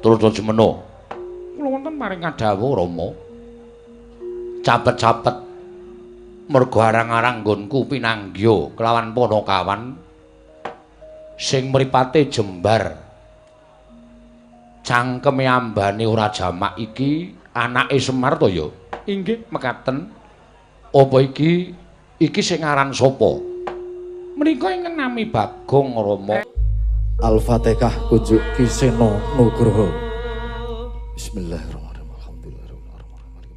Trasta Jumena. Kula wonten paring kadhawuh Rama. Capet-capet merga arang-arang nggonku pinanggya kelawan Panakawan sing mripate jembar. Cangkeme ambane ora jamak iki anake Semar to ya? Inggih mekaten. Apa iki iki sing aran sapa? Menika ingkang nami Bagong Rama. Al-Fatihah kunjuk Ki Seno Nugroho. Bismillahirrahmanirrahim. Alhamdulillahirabbil alamin.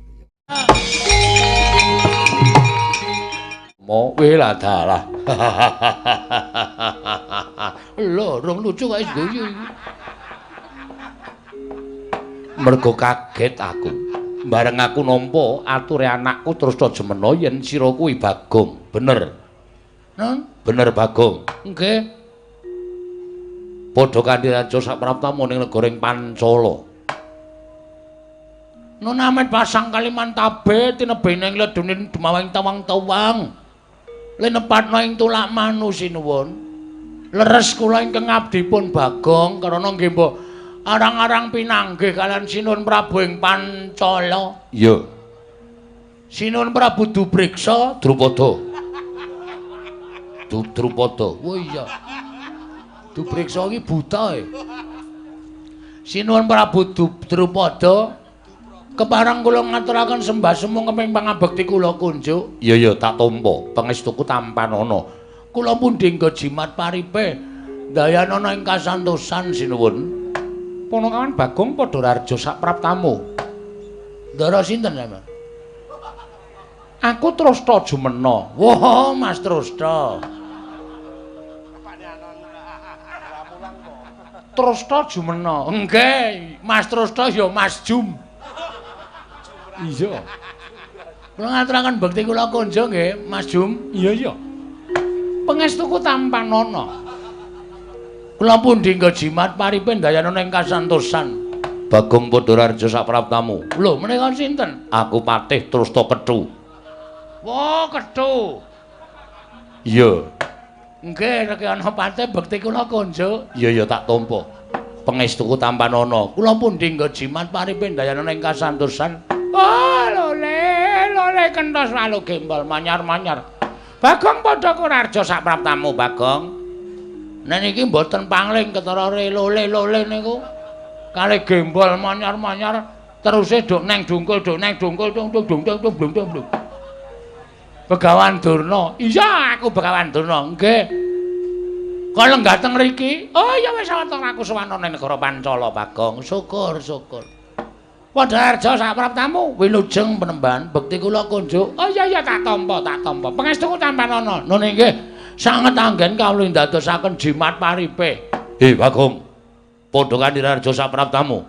Mo wela dalah. Lho, rong lucu kok wis guyu iki. Mergo kaget aku. Bareng aku nampa ature anakku Trasta Jumena yen sira kuwi Bagong. Bener. Nun, bener Bagong. Nggih. Padha kanthi raja sapraptamu ning negara ing Pancala. Nun amet pasang Kalimantabe tinebene ing ledunin dumawang tawang-tawang. Linepatna ing tulak manu sinuwun. Leres kula ingkang abdipun Bagong karana nggih mbok arang-arang pinanggih kalian Sinuwun Prabu ing Pancala. Iya. Sinuwun Prabu Dubriksa Drupada. Drupada. Oh iya. Dubriksa iki buta e. Sinuwun Prabu Drupada kepareng kula ngaturaken sembah sumung keping pangabekti kula kunjuk. Iya ya tak tampa. Pangestuku tampanana. Kula pundi nggo jimat paripe dayanana ing kasantosan sinuwun. Panakawan Bagong padha rarja sapraptamu. Ndara sinten sampeyan? Aku Trasta Jumena. Wah, Mas Trasta. Trasta Jumena. Nggih, Mas Trasta ya Mas Jum. Iya. Kula ngaturaken bekti kula konjo nggih, Mas Jum. Iya iya. Pangestuku tampanana. Kula pundi nggo jimat paripe ndayanana ing kasantosan. Bagong padha rarja sapraptamu. Lho, menika sinten? Aku Patih Trasta Kethu. Wah, Kethu. Iya. Nggih, nek ana patih bekti kula konjuk. Iya ya tak tampa. Pangestuku tampanana. Kula pundi nggo jimat paripe ndayanana ing kasantosan. Oh, lole, lole kentos lalu gembol manyar-manyar. Bagong padha kurarja sapraptamu, Bagong. Nek niki mboten pangling ketara lole-lole niku. Kalih gembol manyar-manyar teruse duk neng dungkul duk neng dungkul dung dung dung dung dung dung dung. Begawan Durna. Iya, aku Begawan Durna. Nggih. Kok lenggah teng mriki? Oh iya wis wonten aku sowan ana negara Pancala, Bagong. Syukur, syukur. Padha arja sapraptamu wilujeng penemban bekti kula kunjuk. Oh iya iya tak tampa, tak tampa. Pangestuku tampanana. Nun inggih. Sanget anggen kawula ndadosaken jimat paripe. Bagong. Padha kanthi rarja sapraptamu.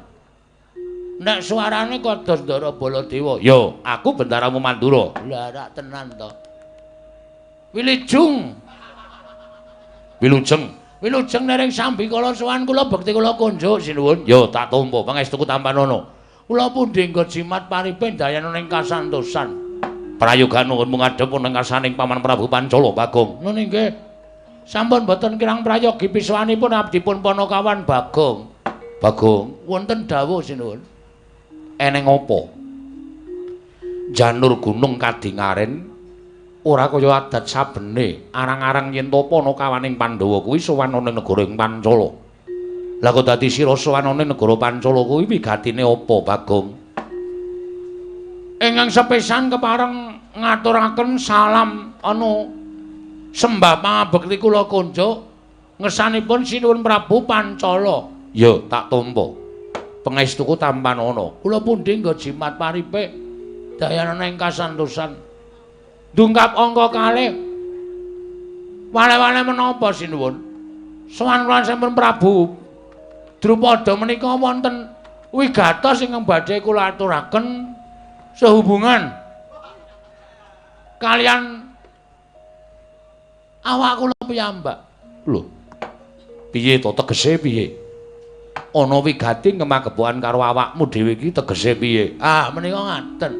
Nek suarane kados Ndara Baladewa. Yo, aku bendaramu Mandura. Lah rak tenan to. Wilujeng. Wilujeng. Wilujeng nering sambikala sowan kula bekti kula kunjuk sinuwun. Yo, tak tampa pangestuku tampanana. Kula pundi nggo jimat paripe ndayanana ing kasantosan. Prayoga nuwun ngadhep wonten ngarsaning Paman Prabu Pancala Bagong. Nun inggih. Sampun boten kirang prayogi pisuwanipun abdipun Panakawan Bagong. Bagong, wonten dawuh sinuwun. Eneng apa? Janur gunung kadingaren ora kaya adat sabene, arang-arang yen to Panakawaning Pandhawa kuwi sowan ana negara ing Pancala. Lah kok dadi sira sowan ana negara Pancala kuwi wigatine apa, Bagong? Ingkang sepisan kepareng ngaturaken salam anu sembah pangabekti kula kunjuk ngersanipun Sinuwun Prabu Pancala. Ya, tak tampa. Pangestuku tampanana. Kula pundi nggo jimat paripe dayanana ing kasantosan. Dungkap angka kalih. Wale-wale menapa sinuwun? Sowan kula sampun Prabu Drupada menika wonten wigatos ingkang badhe kula aturaken sehubungan kalian awak kula piyambak. Lho. Piye to tegese piye? Ana wigati kemagepokan karo awakmu dhewe iki tegese piye? Ah, menika ngaten.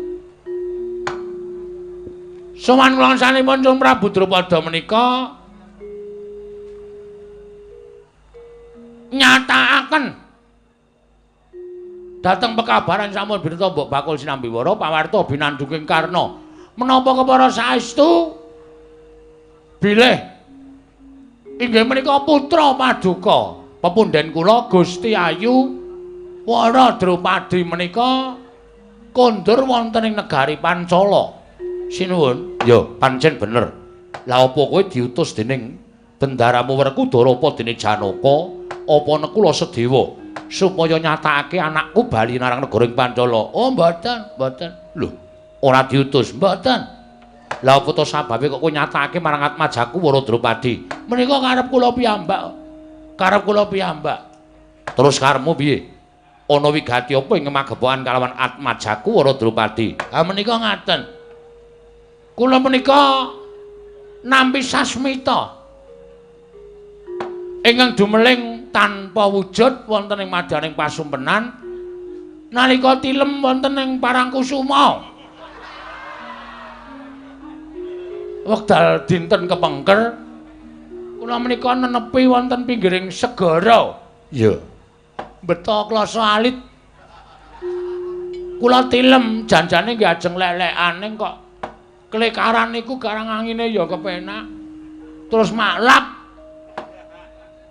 Sowan kula sanipun Sang Prabu Drupada menika nyatakaken Dhateng pekabaran sampun bineta Mbok Bakul sinambi wara pawarta binandunging Karna. Menapa kepara saestu bilih inggih menika putra paduka pepunden kula Gusti Ayu Wara Drupadi menika kondur wonten ing negari Pancala. Sinuwun. Ya, pancen bener. Lah apa kowe diutus dening bendaramu Werkudara apa dene Janaka apa Nekula Sedewa supaya nyatakake anakku bali marang negara ing Pancala? Oh, mboten, mboten. Lho, ora diutus, mboten. Lah apa to sababe kok kowe nyatakake marang atmajaku Wara Drupadi? Menika karep kula piyambak. Karep kula piyambak. Terus karepmu piye? Ana wigati apa ing magepokan kalawan atmajaku Wara Drupadi? Ha menika ngaten. Kula menika nampi sasmita ingkang dumeling tanpa wujud wonten ing madyaning pasumpenan nalika tilem wonten ing Parangkusuma. Wekdal dinten kepengker kula menika nenepi wonten pinggiring segara. Iya. Beta klasa alit. Kula tilem janjane nggih ajeng lelekane kok klekaran niku garang angine ya kepenak. Terus maklap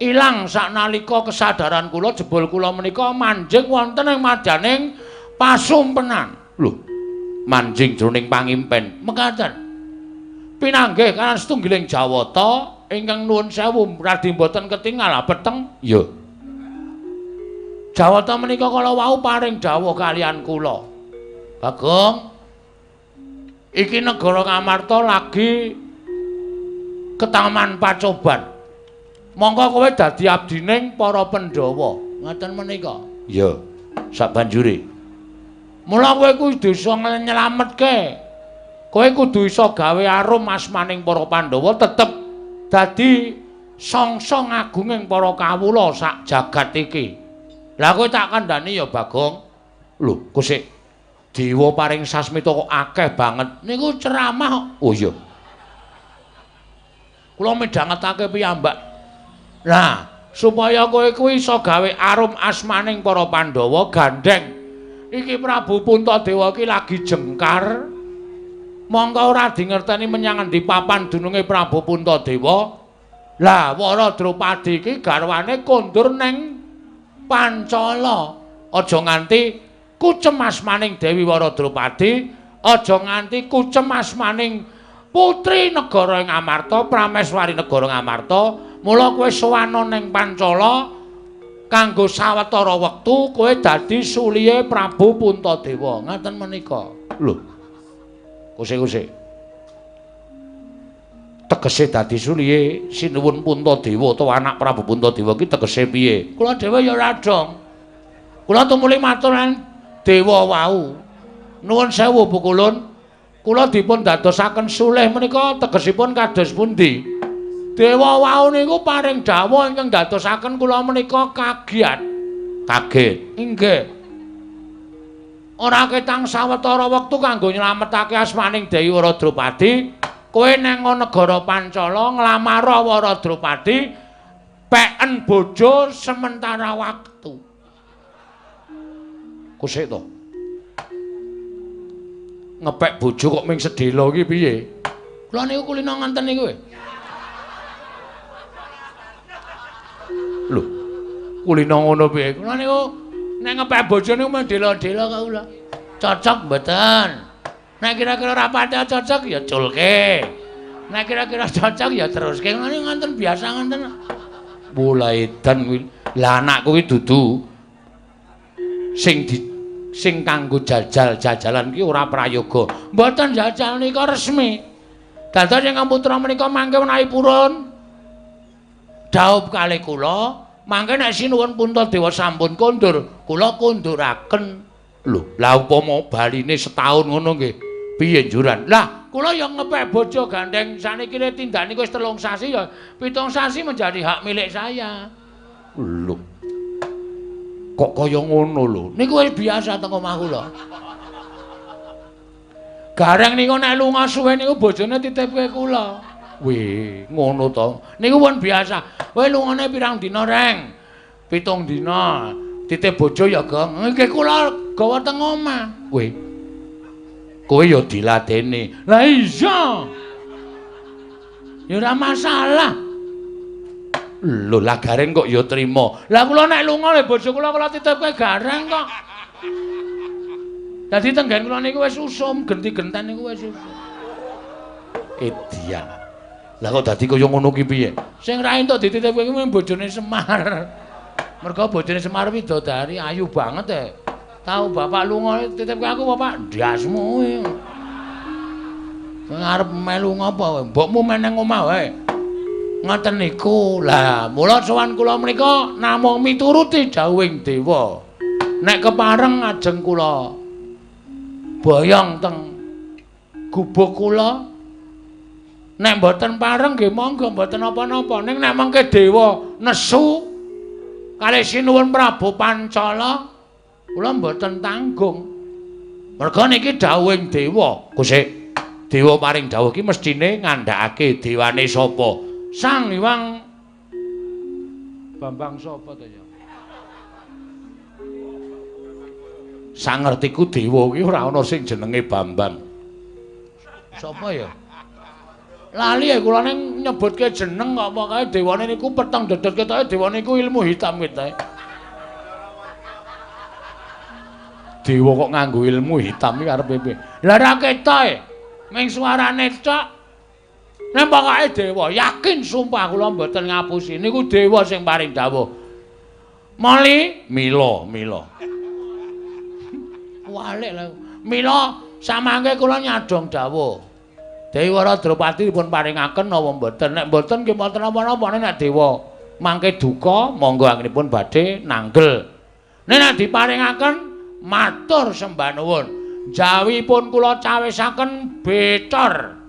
ilang saknalika kesadaran kula jebul kula menika manjing wonten ing madyaning pasumpenan. Lho, manjing jroning pangimpen. Mekaten. Pinanggih kaliyan setunggiling Jawata ingkang nuwun sewu radi mboten ketingal peteng. Iya. Jawata menika kala wau paring dawuh kaliyan kula. Bagong, iki negara Ngamarta lagi ketaman pacoban. Monggo kowe dadi abdining para Pandhawa. Ngaten menika. Iya. Sabanjure. Mula kowe kudu iso nyelametke. Kowe kudu iso gawe arum asmaning para Pandhawa tetep dadi songsong agunging para kawula sak jagat iki. Lah kowe tak kandhani ya Bagong. Lho, kok sik dewa paring sasmita kok akeh banget. Niku ceramah. Oh iya. Kula midhangetake piyambak. Lah, supaya kowe kuwi iso gawe arum asmaning para Pandhawa gandheng. Iki Prabu Puntadewa iki lagi jengkar. Mongko ora dingerteni menyang endi papan dununge Prabu Puntadewa. Lah, Wara Drupadi iki garwane kondur neng Pancala. Aja nganti kucem asmaning Dewi Wara Drupadi, aja nganti kucem asmaning putri negara ing Amarta, Prameswari negara Ngamarta. Mula kowe sowana ning Pancala kanggo sawetara wektu kowe dadi sulihe Prabu Puntadewa. Ngaten menika. Lho. Kuse-kuse. Tegese dadi sulihe Sinuwun Puntadewa utawa anak Prabu Puntadewa ki tegese piye? Kula dhewe ya ora dong. Kula tumuli matur dewa wau. Nuwun sewu Pukulun. Kula dipun dadosaken sulih menika tegesipun kados pundi? Dewa wau niku paring dawuh ingkang dadosaken kula menika kagiat. Kaget. Inggih. Ora ketang sawetara wektu kanggo nyelametake asmaning Dewi Wara Drupadi, kowe nang negara Pancala nglamar Wara Drupadi peken bojo sementara waktu. Kusik to. Ngepek bojo kok ming sedhela iki piye? Kula niku kulino nganten niku. Lho, kulino ngono piye? Kula niku nek ngepek bojo niku mung dela-dela kok kula. Cocok mboten? Nek kira-kira ora pati cocok ya culke. Nek kira-kira cocok ya teruske. Ngono niku nganten biasa nganten. Mulai edan kuwi. Lah anakku kuwi dudu sing kanggo jajal-jajalan ki ora prayoga. Mboten jajal nika resmi. Dados ingkang putra menika mangke menawi purun dhaup kalih kula, mangke nek Sinuwun Puntadewa sampun kondur, kula konduraken. Lho, lah upama baline setahun ngono nggih, piye njuran? Lah, kula ya ngepek bojo gandeng saniki tindak niku wis 3 sasi ya, 7 sasi menjadi hak milik saya. Lho. Kok kaya ngono lho? Niku wis biasa teng omah kula. Gareng niku nek lunga suwe niku bojone titipke kula. Wih, ngono to. Niku pun biasa. Kowe lungane pirang dina, Reng? 7 dina. Titip bojo ya, Gong. Nggih kula gawa teng omah. Kowe. Kowe ya diladeni. Lah iya. Ya ora masalah. Lho lah Gareng kok ya trima. Lah kula nek lunga le bojo kula kula titipke Gareng kok. Dadi tenggen kula niku wis usum, genti-genten niku wis usum. Edian. Lah kok dadi kaya ngono ki piye? Sing ra entuk dititipke kuwi bojone Semar. Mergo bojone Semar widodari ayu banget e. Tau bapak lunga titipke aku bapak ndasmu kuwi. Arep melu ngopo? Mbokmu meneng omah wae. Ngoten niku. Lah, mula sowan kula menika namung mituruti dawuhing dewa. Nek kepareng ajeng kula boyong teng gubuk kula. Nek mboten pareng nggih monggo mboten napa-napa. Ning nek mengke dewa nesu kalih Sinuwun Prabu Pancala kula mboten tanggung. Merga niki dawuhing dewa. Kusik dewa paring dawuh iki mesthine ngandhakake dewane sapa? Sang Hyang Bambang sapa to ya? Sangertiku dewa iki ora ana sing jenenge Bambang. Sapa ya? Lali ya kula ning nyebutke jeneng kok pokoke dewane niku peteng dedet ketoke dewane niku ilmu hitam ketoke. Dewa kok nganggo ilmu hitam iki arepe piye? Lah ora ketoke. Ming suarane tok. Nek pokoke dewa yakin sumpah kula mboten ngapusi niku dewa sing paring dawuh. Moli mila mila. Walik lho. Mila samangke kula nyadong dawuh. Dewi Wara Drupadi dipun paringaken napa mboten? Nek mboten nggih mboten napa-napa. Nek dewa mangke duka monggo anggenipun badhe nanggel. Nek nek diparingaken matur sembah nuwun. Jawipun kula cawisaken betor.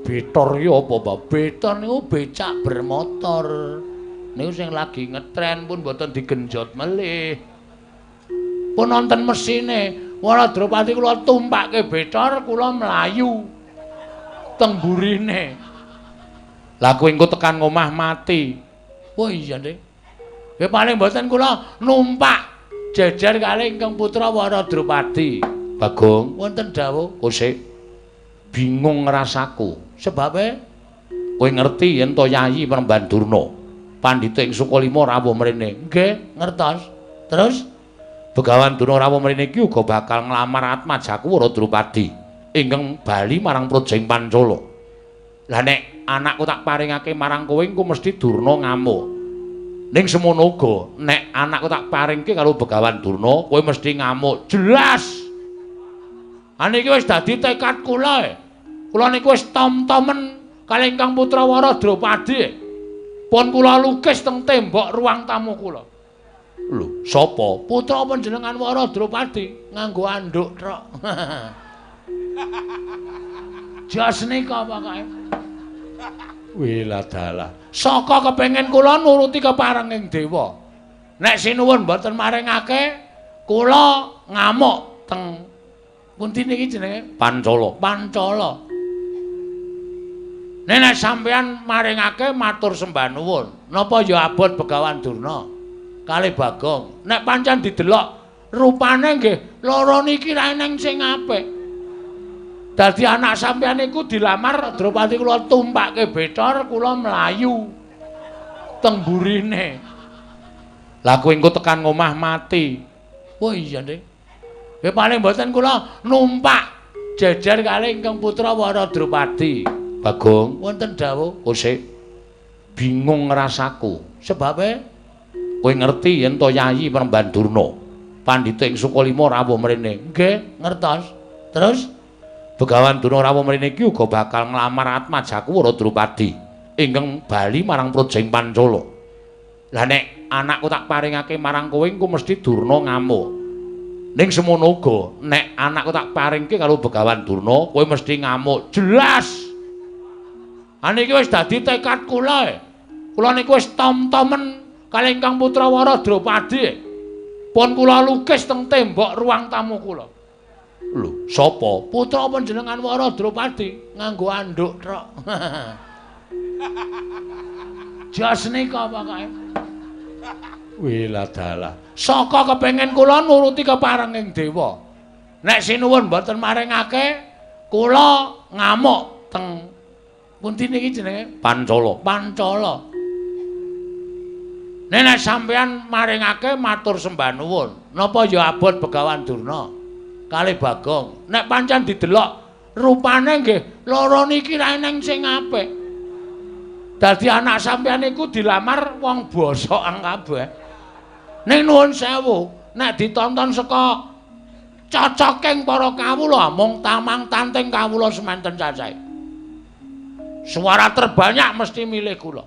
Betor iki apa, Pak? Betor niku becak bermotor. Niku sing lagi ngetren pun mboten digenjot melih. Pun wonten mesine. Wara Drupadi kula tumpakke betor, kula mlayu teng burine. Lah kowe engko tekan omah mati. Oh iya, Dik. Nggih paling mboten kula numpak jejer kalih ingkang putra Wara Drupadi. Bagong, wonten dawuh. Kosik bingung rasaku. Sebabe kowe ngerti yen to Yayi Premban Durna pandhita ing Sukalima rawuh mrene. Nggih, ngertos. Terus Begawan Durna rawuh mrene iki uga bakal nglamar atmajaku Wara Drupadi ingkang bali marang Projeng Pancala. Lah nek anakku tak paringake marang kowe engko mesti Durna ngamuk. Ning semono uga nek anakku tak paringke karo Begawan Durna kowe mesti ngamuk. Jelas. Ha niki wis dadi tekad kula. Kula niku wis tom-tomen kalih ingkang putra Wara Drupadi. Pun kula lukis teng tembok ruang tamu kula. Lho, sapa? Putra panjenengan Wara Drupadi nganggo anduk trok. Jos nika pokoke. Wiladalah. Saka kepengin kula nuruti keparenging dewa. Nek sinuwun mboten maringake, kula ngamuk teng pundi niki jenenge? Pancala. Pancala. Nek nek sampeyan maringake matur sembah nuwun. Napa ya abot Begawan Durna? Kalih Bagong. Nek pancen didelok rupane nggih loro niki ra eneng sing apik. Dadi anak sampeyan niku dilamar Drupadi kula tumpakke betor, kula mlayu teng burine. Lah kowe engko tekan omah mati. Oh iya, Dik. Nggih paling mboten kula numpak jejer kalih ingkang putra Wara Drupadi. Bagong, wonten dawuh. Kosik bingung rasaku. Sebabe kowe ngerti yen to Yayi Premban Durna pandhita ing Sukalima rawuh mrene. Nggih, ngertos. Terus Begawan Durna rawuh mrene iki uga bakal nglamar atmajaku Wara Drupadi ingkang bali marang Projeng Pancala. Lah nek anakku tak paringake marang kowe engko mesti Durna ngamuk. Ning semono uga nek anakku tak paringke karo Begawan Durna kowe mesti ngamuk. Jelas. Ha niki wis dadi tekad kula. Kula niku wis tom-tomen kalih ingkang putra Wara Drupadi. Pun kula lukis teng tembok ruang tamu kula. Lho, sapa? Putra panjenengan Wara Drupadi nganggo anduk trok. Jos nika pokoke. Wiladalah. Saka kepengin kula nuruti keparenging dewa. Nek sinuwun mboten maringake, kula ngamuk teng pundi niki jenenge? Pancala. Pancala. Nek sampeyan maringake matur sembah nuwun. Napa ya abot Begawan Durna kalih Bagong. Nek pancen didelok rupane nggih loro niki ra eneng sing apik. Dadi anak sampeyan niku dilamar wong bosokan kabeh. Ning nuwun sewu, nek ditonton saka cocoking para kawula mung tamang tanting kawula semanten cacahe. Suara terbanyak mesti milih kula.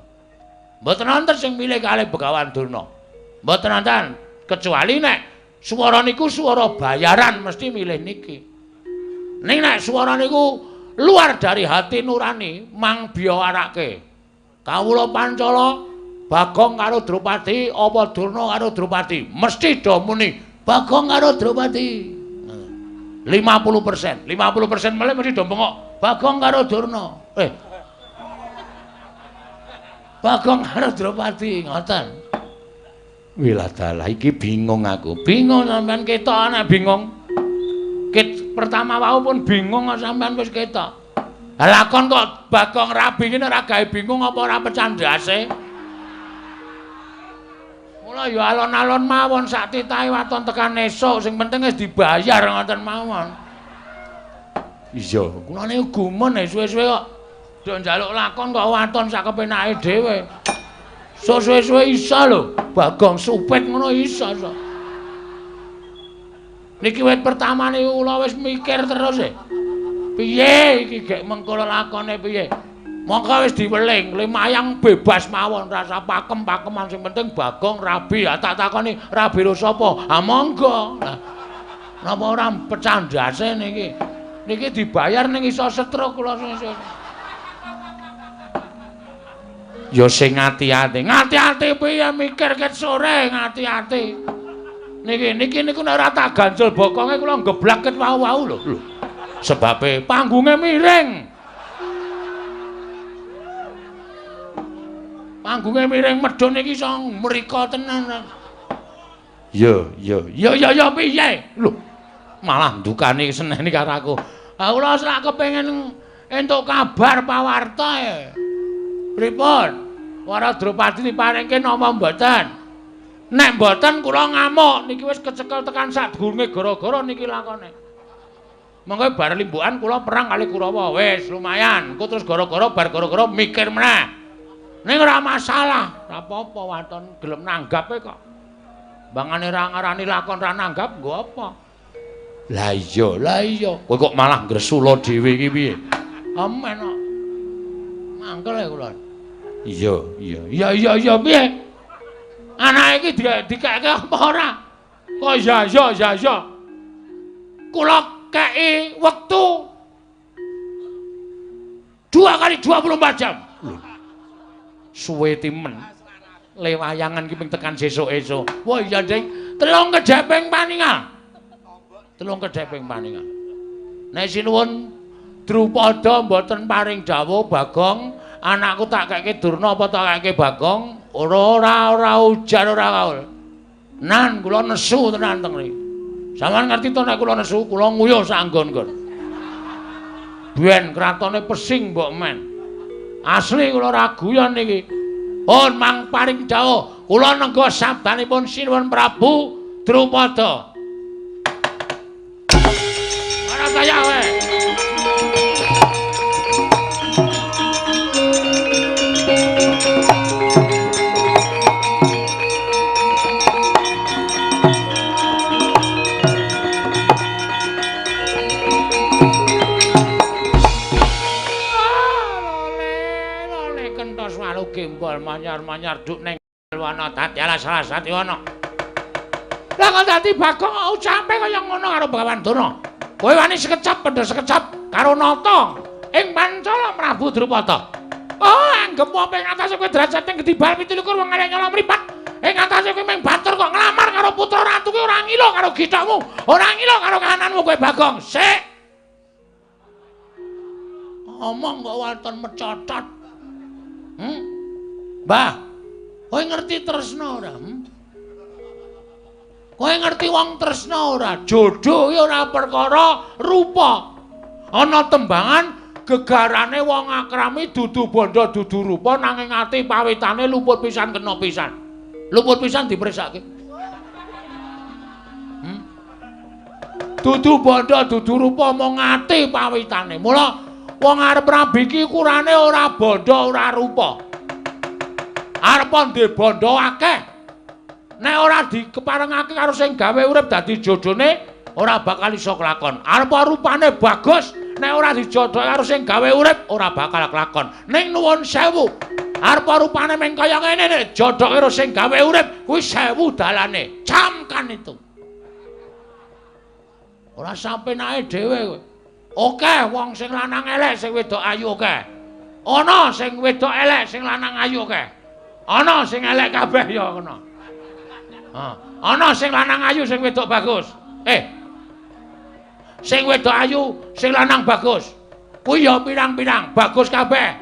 Mboten wonten sing milih kalih Begawan Durna. Mboten wonten, kecuali nek swara niku swara bayaran mesti milih niki. Ning nek swara niku luar dari hati nurani mang biyawarake. Kawula Pancala Bagong karo Drupadi apa Durna karo Drupadi mesti do muni Bagong karo Drupadi. 50%, 50% melih mesti do bengok Bagong karo Durna. Bagong karo Drupadi ngoten. Wiladalah iki bingung aku. Bingung sampean ketok anak bingung. Ket pertama wau pun bingung sampean wis ketok. Lakon kok Bagong rabi ngene ora gawe bingung apa ora pecah ndase. Mula ya alon-alon mawon sak titahe waton tekan esuk sing penting wis dibayar ngoten mawon. Iya, kula niku gumun suwe-suwe kok do njaluk lakon kok waton sak kepenake dhewe. Suwe-suwe iso lho, Bagong supit ngono iso. Niki wit pertama niku kula wis mikir terus e. Piye iki gek mengko lakone piye? Mongko wis diweling, limayang bebas mawon rasa pakem-pakeman sing penting Bagong rabi. Ah tak takoni rabi ro sapa? Ah monggo. Lah napa ora pecah ndase niki? Niki dibayar ning iso stroke kula sesuk. Ya sing ati-ati. Ngati-ati piye mikir ket sore ngati-ati. Niki niki niku nek ora tak ganjel bokonge kula geblak ket wau-wau lho. Lho. Sebabe panggunge miring. Panggunge miring medhun iki iso mrika tenan. Ya, ya, ya ya ya piye? Lho. Malah ndukani seneni karo aku. Ha kula sak kepengin entuk kabar pawarta e. Pripun? Wara Drupadi diparingke napa mboten? Nek mboten kula ngamuk niki wis kecekel tekan sadurunge gara-gara niki lakone. Mengko bar limbukan kula perang kali Kurawa wis lumayan. Engko terus gara-gara bar gara-gara mikir meneh. Ning ora masalah, ora apa-apa waton gelem nanggape kok. Bangane ra ngarani lakon ra nanggap nggo apa? Lah iya, lah iya. Kowe kok malah ngresula dhewe iki piye? Amen kok. Mangkel e kula. Iya, iya. Iya, iya, iya piye? Anake iki dikeke apa ora? Kok ya ya ya ya. Kula kei wektu 2 kali 24 jam. Suwe timen. Le wayangan ki ping tekan sesuk-esuk. Wah iya, Ding. Telung kedheping paningal. Telung kedheping paningal. Nek sinuwun Drupada mboten paring dawuh Bagong, anakku tak keke Durna apa tak keke Bagong? Ora ora ora ujar ora kaul. Nan kula nesu tenan teng mriki. Sampeyan ngerti to nek kula nesu, kula nguyuh sak nggon-nggon. Biyen kratone pesing mbok men. Asli kula ora guyon niki. Pun mang paring dawuh, kula nengga sabdanipun Sinuwun Prabu Drupada. Ora kaya wae. Gembol manyar-manyar duk ning wana dadi alas alas wana. Lah kok dadi Bagong ucape kaya ngono karo Begawan Durna. Kowe wani sekecap pendha sekecap karo nata ing Pancala Prabu Drupada. Oh, anggep apa ing atase kowe derajate gedhi bal 27 wong arek nyolong mripat. Ing atase kowe mung batur kok nglamar karo putra ratu kowe ora ngilo karo githokmu, ora ngilo karo kahananmu kowe Bagong. Sik. Omong kok waton mecocot. Mbah. Kowe ngerti tresna ora? Kowe ngerti wong tresna ora? Jodoh iki ora perkara rupa. Ana tembangan gegarane wong akrami dudu bondo dudu rupa nanging ati pawitane luput pisan kena pisan. Luput pisan dipresake. Dudu bondo dudu rupa mung ati pawitane. Mula wong arep rabi iki ukurane ora bondo ora rupa. Arep ndek bondo akeh. Nek ora dikeparengake karo sing gawe urip dadi jodhone ora bakal iso kelakon. Arep rupane bagus, nek ora dijodhoke karo sing gawe urip ora bakal kelakon. Ning nuwun sewu, arep rupane meng kaya ngene nek jodhoke karo sing gawe urip kuwi sewu dalane. Camkan itu. Ora sampenake dhewe kowe. Oke, wong sing lanang elek sing wedok ayu oke. Ana sing wedok elek sing lanang ayu oke. Ana sing elek kabeh ya ngono. Ana sing lanang ayu sing wedok bagus. Sing wedok ayu sing lanang bagus. Kuwi ya pirang-pirang, bagus kabeh.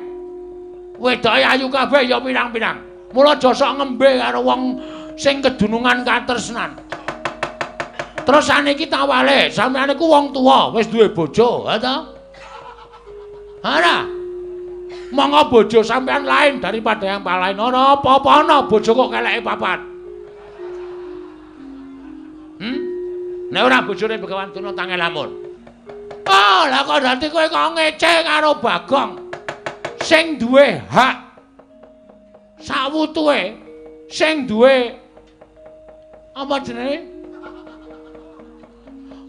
Wedoke ayu kabeh ya pirang-pirang. Mula aja sok ngembe karo wong sing kedunungan katresnan. Terus saniki tawale, sampeyan iku wong tuwa, wis duwe bojo, ha ta? Ora. Monggo bojo sampeyan lain daripada yang lain. Ora apa-apa ana bojo kok keleke papat. Nek ora bojone Begawan Durna tange lamun. Oh, lah kok dadi kowe kok ngece karo Bagong. Sing duwe hak sawutuhe, sing duwe apa jenenge?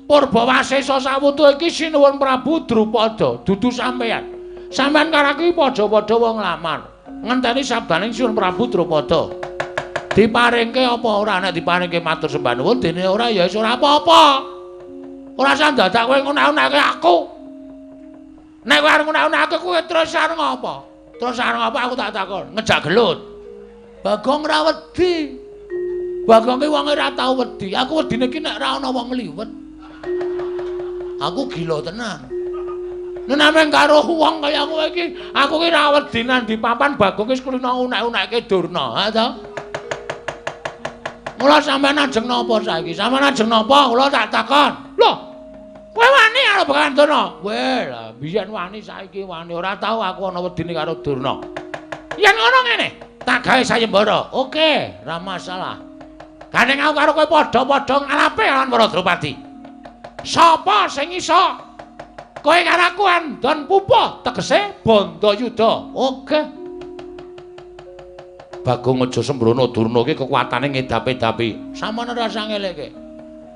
Purbawasesa sawutuhe iki Sinuwun Prabu Drupada, dudu sampeyan. Sampeyan karo aku padha-padha wong lamar. Ngenteni sabdaning Sinuwun Prabu Drupada. Diparingke apa ora? Nek diparingke matur sembah nuwun, dene ora ya wis ora apa-apa. Ora usah dadak kowe ngunek-unekke aku. Nek kowe arep ngunek-unekke kowe terus arep ngopo? Terus arep ngopo aku tak takon? Ngejak gelut. Bagong ora wedi. Bagong ki wong ora tau wedi. Aku wedine ki nek ora ana wong liwet. Aku gila tenan. Nek nameng karo wong kaya kowe iki, aku ki ora wedi nang di papan Bagong wis kulino unek-unekke Durna, ha ta? Mula sampeyan ajeng napa saiki? Sampeyan ajeng napa? Kula tak takon. Lho, kowe wani karo Begawan Durna? Weh, lah biyen wani saiki wani. Ora tau aku ana wedine karo Durna. Yen ngono ngene, tak gawe sayembara. Oke, ora masalah. Gandeng aku karo kowe padha-padha ngalape lawan para Drupadi. Sapa sing iso? Kowe karo aku andon pupa, tegese Bandayuda. Oke. Bagong aja sembrono, Durna iki kekuatane ngedapi-dapi. Sampeyan ora usah ngeleke.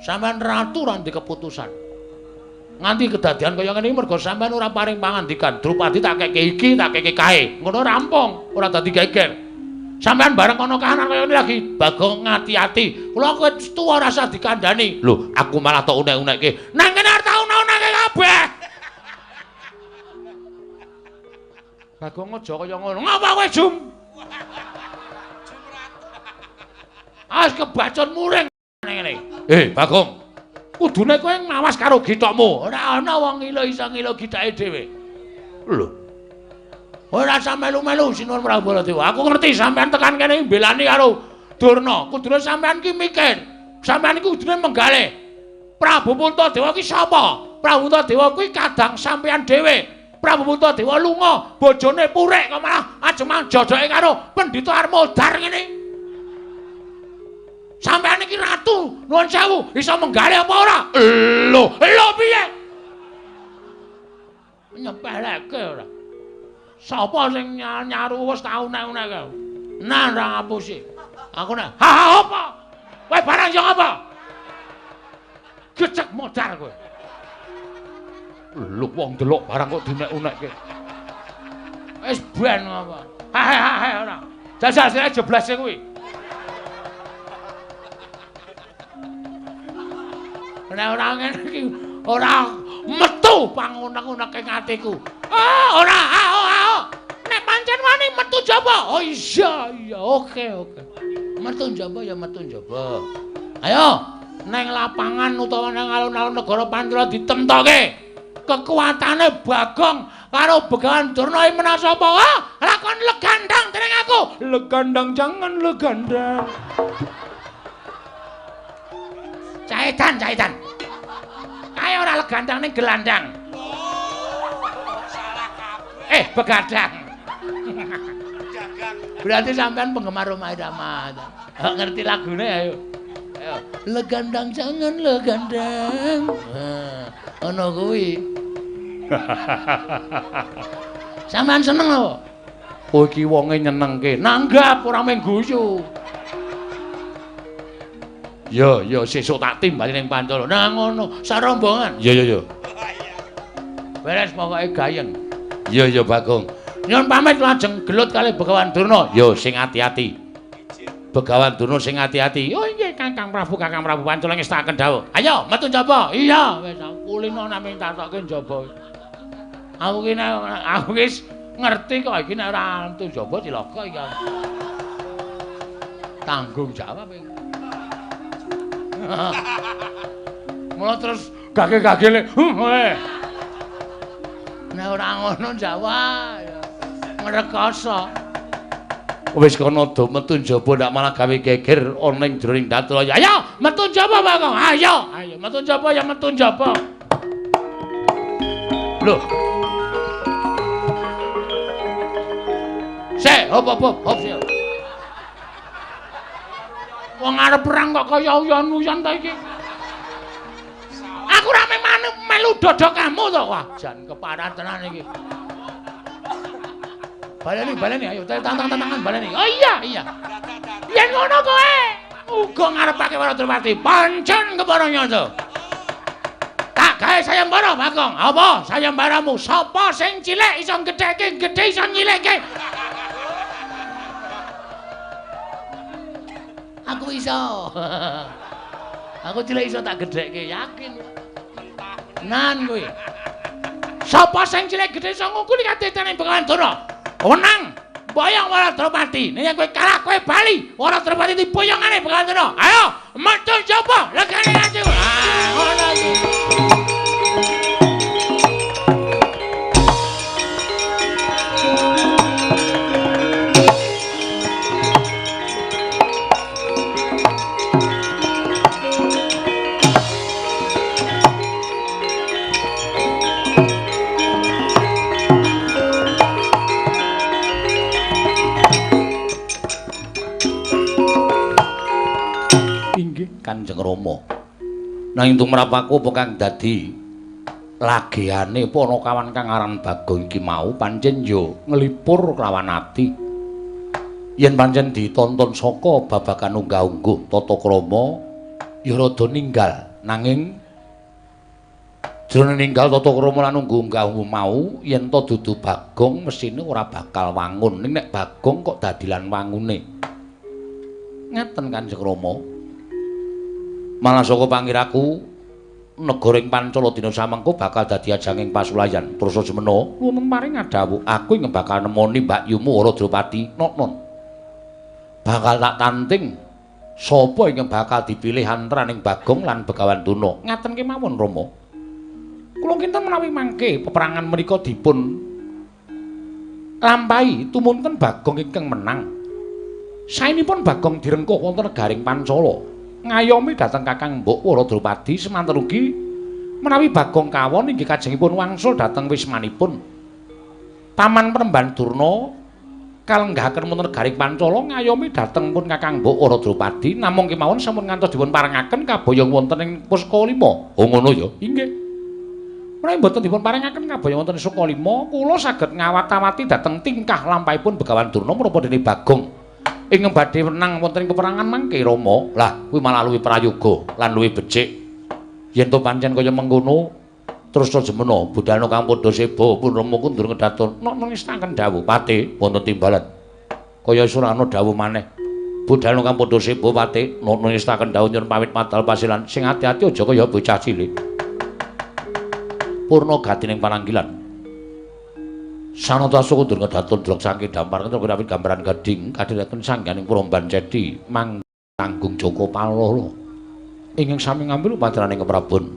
Sampeyan ratu ora ndek keputusan. Nganti kedadian kaya ngene iki mergo sampeyan ora paring pangandikan. Drupadi tak keke iki, tak keke kae. Ngono rampung, ora dadi geger. Sampeyan bareng ana kahanan kaya ngene lagi, Bagong ngati-ati. Kula kowe tuwa ora usah dikandhani. Lho, aku malah tok unek-unekke. Nang kene arep tak unek-unekke kabeh. Bagong aja kaya ngono. Ngapa kowe, Jum? As kebacut muring ngene. Bagong. Kudune kowe ngawas karo githokmu. Ora ana wong ngilo iso ngilo githake dhewe. Lho. Ora usah melu-melu Sinuwun Prabu Baladewa. Aku ngerti sampean tekan kene mbelani karo Durna. Kudune sampean ki mikir. Sampean iki kudune menggalih. Prabu Puntadewa ki sapa? Prabu Puntadewa kuwi kadang sampean dhewe. Prabu Puntadewa lunga, bojone purek kok malah ajeng jodoke karo Pendhita Armodar ngene. Sampeyan iki ratu, nuwun sewu, iso menggalih apa ora? Lho, lho piye? Nyepeleke ora. Sapa sing nyaru wis tau unek-unekke? Nah, ora ngapusi. Aku nek, ha ha apa? Kowe barang yo apa? Gecek modar kowe. Lho wong delok barang kok diunek-unekke. Wis ben apa? Ha ha ha ora. Jajal sing jeblase kuwi. Nek ora ngene iki ora metu pangunek-uneke atiku. Ah, ora, ah, ah. Nek pancen wani metu jaba. Oh iya, iya, oke, oke. Metu jaba ya metu jaba. Ayo, neng lapangan utawa nang alun-alun negara Pandra ditemtoke. Kekuatane Bagong karo Begawan Durna iki menang sapa? Ah, lakon legandang dening aku. Legandang jangan legandang. Caitan, caitan. Kae ora legandang ning gelandang. Salah kabeh. Begadang. Dagang. Berarti sampean penggemar Rhoma Irama. Ngerti lagune ayo. Ayo. Legandang jangan legandang. Nah, ono kuwi. Sampean seneng apa? Kowe iki wonge nyenengke. Nanggap ora mung guyu. Ya, ya sesuk tak timbali ning Pancala. Nah ngono, sarombongan. Ya, ya, ya. Beres pokoke gayeng. Ya, ya Bagong. Nyun pamit lajeng gelut kali Begawan Durna. Ya sing ati-ati. Begawan Durna sing ati-ati. Oh nggih Kakang Prabu, Kakang Prabu Pancala ngestakaken dawuh. Ayo metu njaba. Iya, wis kulino namung tatoke njaba. Aku ki aku wis ngerti kok iki nek ora metu njaba cilaka iki. Tanggung jawab iki. Mula terus gage-gagele. Nek ora ngono jawab ngrekoso. Wis kono do metu njaba ndak malah gawe geger ana ing jroning datul. Ayo metu njaba Bagong. Ayo, ayo metu njaba ya metu njaba. Lho. Sik, hop hop hop sik. Wong arep perang kok kaya uyon-uyon ta iki. Aku ora melu dodok kamu to. Wah, jan keparat tenan iki. Baleni, baleni, ayo tantang-tantangan baleni. Oh iya, iya. Yen ngono kowe uga ngarepake Wara Drupadi. Pancen kepara nyata. Tak gawe sayembara, Bagong. Apa sayembaramu? Sapa sing cilik iso gedheke, gedhe iso nyilikke. Aku iso. Aku cilik iso tak gedhekke, yakin. Nan kowe. Sapa sing cilik gedhe iso ngungkuli katetene Begawan Durna? Wenang boyong Wara Drupadi. Nek kowe kalah kowe bali. Wara Drupadi diboyongane Begawan Durna. Ayo metu njaba legane ati. Ah, ngono iki. Kanjeng Rama. Nanging tumrap aku apa kang dadi lageane panakawan kang aran Bagong iki mau pancen yo nglipur kelawan ati. Yen pancen ditonton saka babagan unggah-ungguh tata krama ya rada ninggal, nanging jroning ninggal tata krama lan unggah-ungguh mau yen to dudu Bagong mesine ora bakal wangun. Ning nek Bagong kok dadi lan wangune. Ngaten Kanjeng Rama. Malah saka pangiraku negara ing Pancala dina samengko bakal dadi ajanging pasulayan. Terus semena wonten paring ngadhawuh aku ing bakal nemoni mbakyumu Wara Drupadi noknon. Bakal tak tanting sapa ingkang bakal dipilih antaraning Bagong lan Begawan Durna. Ngaten kemawon Rama. Kula kinten menawi mangke peperangan menika dipun lampahi tumunten Bagong ingkang menang. Saenipun Bagong direngkuh wonten negaring Pancala. Ngayomi dhateng Kakang Mbok Wara Drupadi semanten ugi menawi Bagong kawon inggih kajengipun wangsul dhateng wismanipun. Paman Premban Durna kalenggahaken wonten negaring Pancala ngayomi dhateng pun Kakang Mbok Wara Drupadi namung kemawon sampun ngantos dipun parengaken kaboyong wonten ing Pusaka Lima. Oh ngono ya? Inggih. Menawi mboten dipun parengaken kaboyong wonten Pusaka Lima, kula saged ngawat-awati dhateng tingkah lampahipun Begawan Durna menapa dene Bagong ingkang badhe menang wonten ing peperangan mangke Rama. Lah kuwi malah luwih prayoga lan luwih becik. Yen to pancen kaya mengkono terus jemena budhana kang padha seba pun Rama kundur ngedaton. Nok ngistaken dawuh pate wonten timbalan. Kaya surana dawuh maneh. Budhana kang padha seba pate nok ngistaken dawuh nyuwun pamit madal pasilan. Sing ati-ati aja kaya bocah cilik. Purna gatining pananggilan. Sanata kundur ngedaton delok saking dampar kentro kapit gambaran gading kadhiraken sangganing Puromban Cedi mang tanggung Joko Palolo ingkang sami ngambil upacaraning keprabon.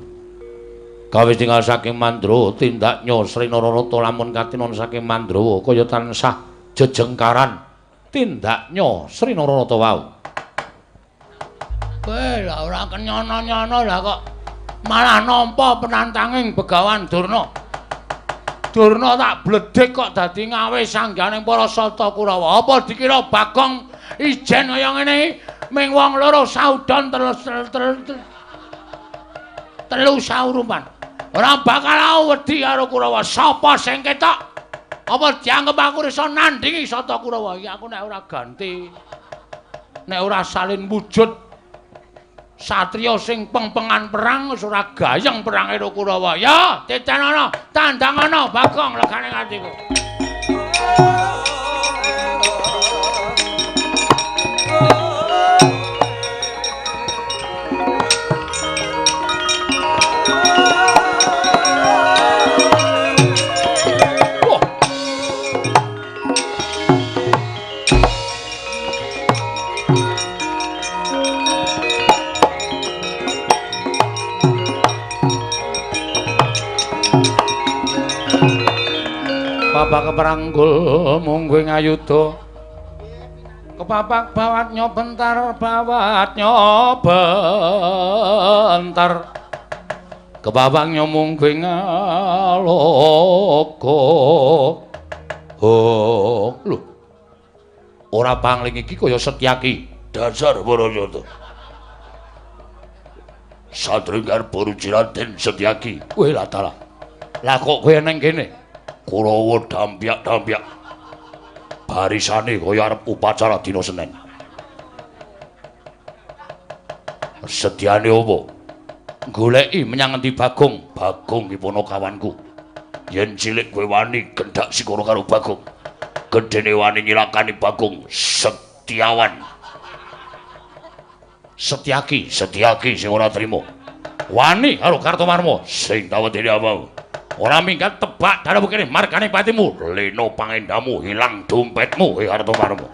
Kawis tinggal saking Mandrawa tindaknya Sri Nararata lamun katinon saking Mandrawa kaya tansah jejengkaran tindaknya Sri Nararata wau. Kowe lah ora kenyono-nyono lah kok malah nampa penantanging Begawan Durna. Durna tak bledhek kok dadi ngawe sangganing para Sata Kurawa. Apa dikira Bagong ijen kaya ngene iki ming wong loro saudon telu saurupan. Ora bakal aku wedi karo Kurawa. Sapa sing ketok? Apa dianggep aku iso nandhingi Sata Kurawa? Iki aku nek ora ganti, nek ora salin wujud satriya sing pengpengan perang wis ora gayeng perange karo Kurawa. Ya, titenono, tandangana Bagong legane atiku. Bapak keperanggul mungguh ngayuda kepapak bawat nyobentar bawat nyobentar kepapak nyomungguh ngaloka. Oh lho, ora pangling iki kaya Setyaki. Dasar Barayata satringgar Boruji Raden Setyaki. Kowe lah dalah. Lah kok kowe neng kene? Kurawa dampyak-dampyak barisane kaya arep upacara dina Senin. Setyane opo? Goleki menyang ngendi Bagong? Bagong ki ponokawanku. Yen cilik kowe wani gendhak sikara karo Bagong, gedene wani nyilakani Bagong Setyawan. Setyaki, Setyaki sing ora trima. Wani karo Kartomarma sing tawedene apa? Ora minggat tebak daramu kene margane patimu. Leno pangendamu hilang dompetmu he Kartomarma.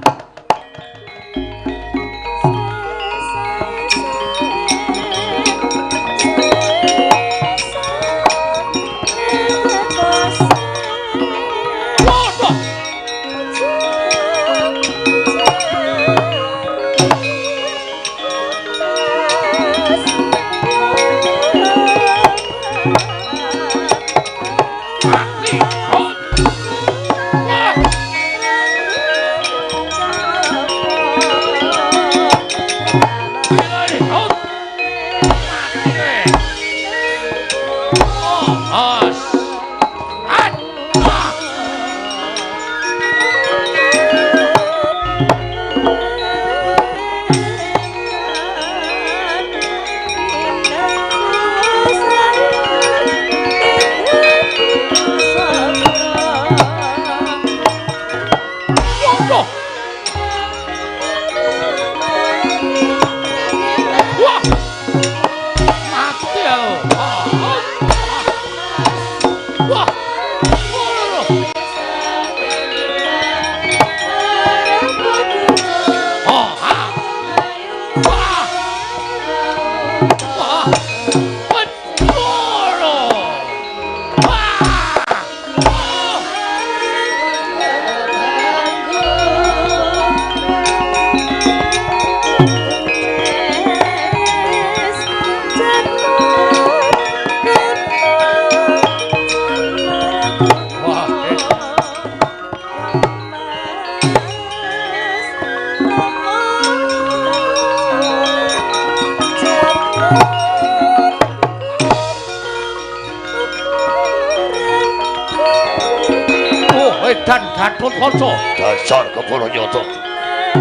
Edan Gatotkaca. Dasar kepala nyata.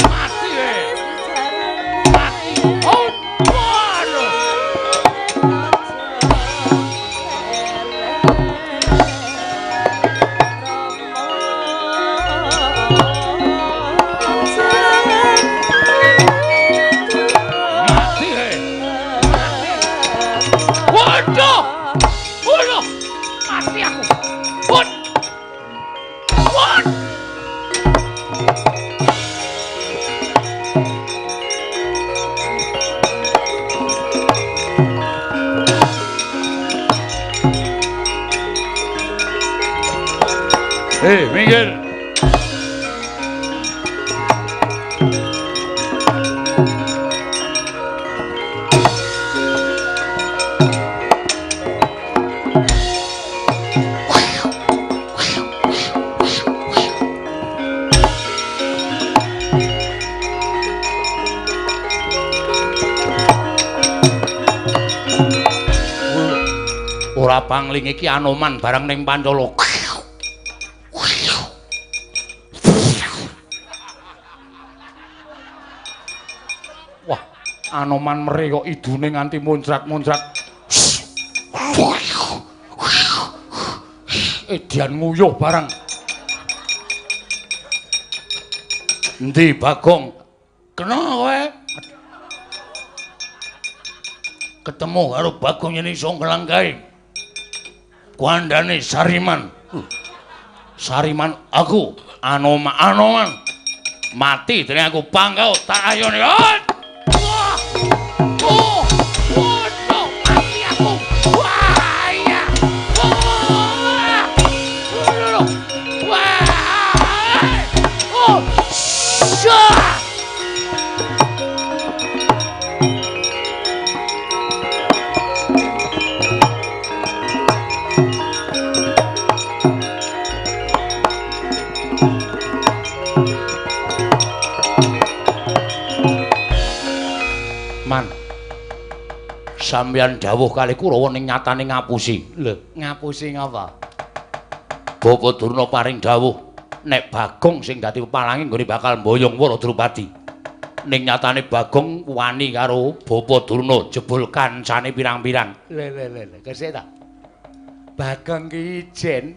Mati we. Mati. Oh, waduh. Mati we. Mati. Waduh. Waduh. Mati aku. Wot. Wot. Minggir. Ora pangling iki Anoman barang ning Pancala. Wah, Anoman mere kok idune nganti muncrat-muncrat. Edian nguyuh barang. Endi Bagong? Kena kowe. Ketemu karo Bagong yen iso nglanggahi. Kuandane Sariman. Sariman aku Anoman, Anoman. Mati dening aku pangkau tak ayone. Wah. Oh. Waduh, mati aku. Wah, iya. Wah. Wah. Oh. Syah. Man, sampeyan dawuh kali Kurawa ning nyatane ngapusi. Lho, ngapusi ngapa? Bapa Durna paring dawuh nek Bagong sing dadi pepalange nggone bakal mboyong Wara Drupadi. Ning nyatane Bagong wani karo Bapa Durna jebul kancane pirang-pirang. Lho lho lho, kesik ta? Bagong ki ijen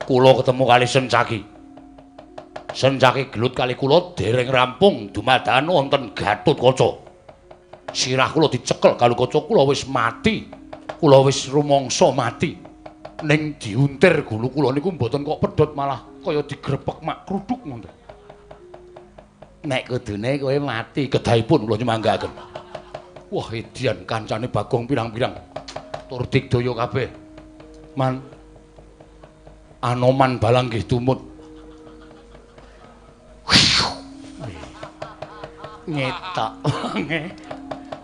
kula ketemu kali Sencaki. Sencaki gelut kali kula dereng rampung dumadakan wonten Gatotkaca. Sirah kula dicekel karo kaca kula wis mati. Kula wis rumangsa mati. Ning diuntir gulu kula niku mboten kok pedhot malah kaya digrepek mak kruduk ngoten. Nek kudune kowe mati kedahipun kula nyemanggaken. Wah, edian kancane Bagong pirang-pirang. Tur digdaya kabeh. Man Anoman balang nggih tumut. Ngetok wonge.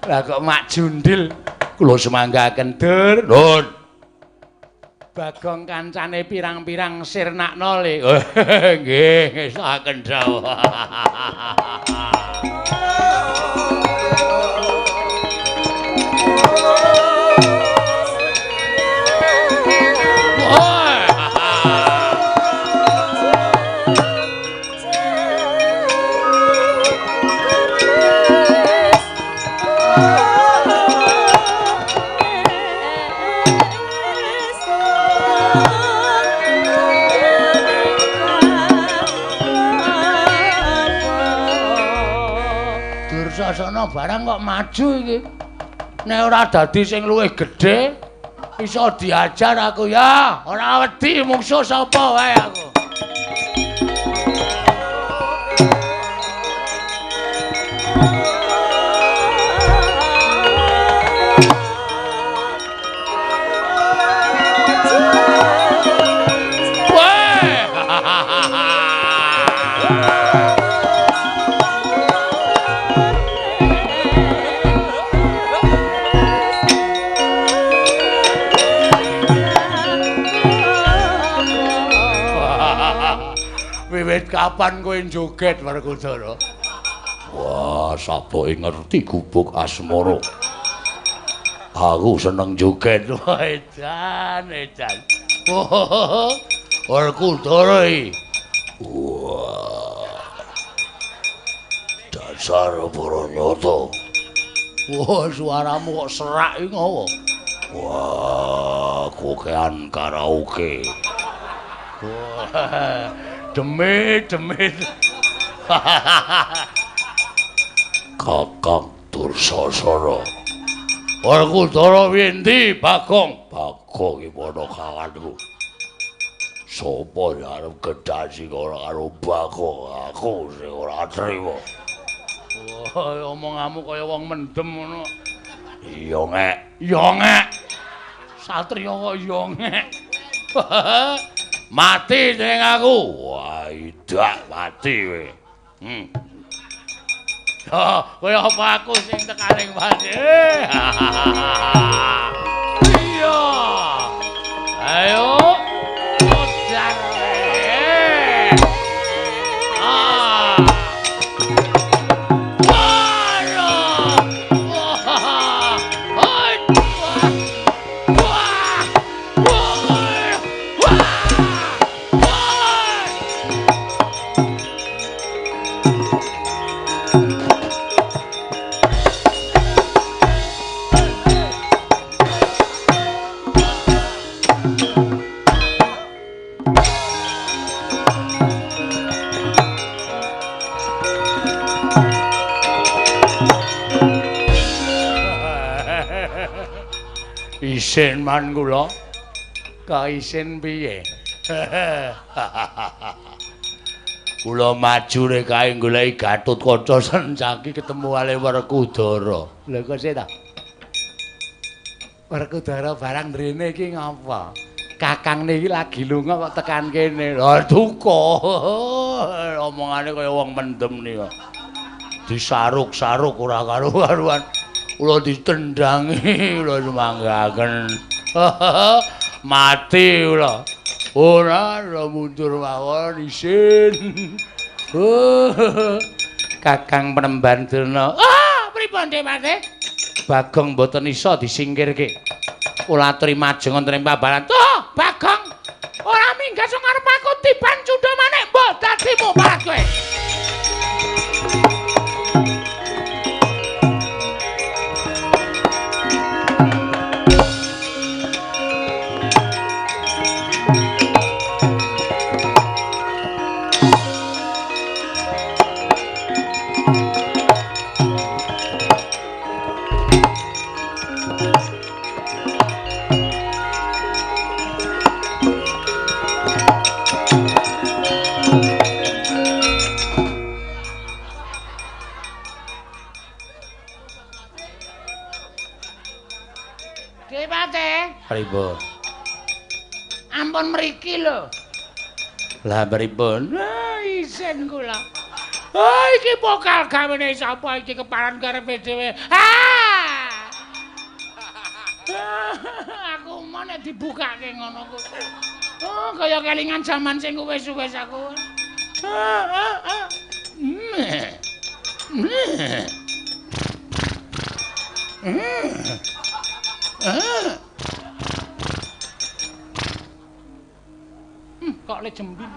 Lah kok mak jundil kula semanggaken dur. Nun. Bagong kancane pirang-pirang sirnakno le. Nggih, ngestokaken dawuh. Dursasana barang kok maju iki. Nek ora dadi sing luwih gedhe iso diajar aku ya. Ora wedi mungsuh sapa wae aku. Wiwit kapan kowe joget Werkudara? Wah, saboke ngerti gubuk asmara. Aku seneng joget. Wah, edan, edan. Werkudara iki. Wah. Dasar Baranyata. Wah, suaramu kok serak iki ngopo? Wah, kokean karaoke. Wah. Demit, demit. Kakang Dursasana. Werkudara windi Bagong. Bagong iki padha kawanku. Sopo sing arep gedhasi ora karo Bagong? Aku sing ora trima. Wah, omonganmu kaya wong mendem ngono. Iya ngek. Iya ngek. Satriya kok iya ngek. Mati ning aku. Wah, idak mati kowe. Oh, kowe apa aku sing tekaning mati? Iya. Ayo. Modar. Ah. Isin man kula. Kok isin piye? Kula maju rek kae goleki Gatotkaca Sencaki ketemu kali Werkudara. Lha kok sik ta? Werkudara barang mrene iki ngapa? Kakang niki lagi lunga kok tekan kene. Lha duka. Omongane kaya wong mendem nika. Disaruk-saruk ora karu-karuan. Kula ditendangi, kula sumanggaken. Mati kula. Ora, kula mundur mawon isin. Kakang Penemban Durna. Ah, pripun Dewate? Bagong mboten iso disingkirke. Kula aturi majeng wonten ing pabaran. Oh, Bagong. Ora minggat sing arep aku tiban cundha manik mbok dadimu parat kowe. Pripun? Ampun mriki lho. Lah pripun? Ah, isin kula. Ah, iki pokal gawene sapa iki keparan karepe dhewe. Ah! Aku mau nek dibukake ngono ku. Oh, kaya kelingan jaman sing wis-wis aku. Kok le jembin.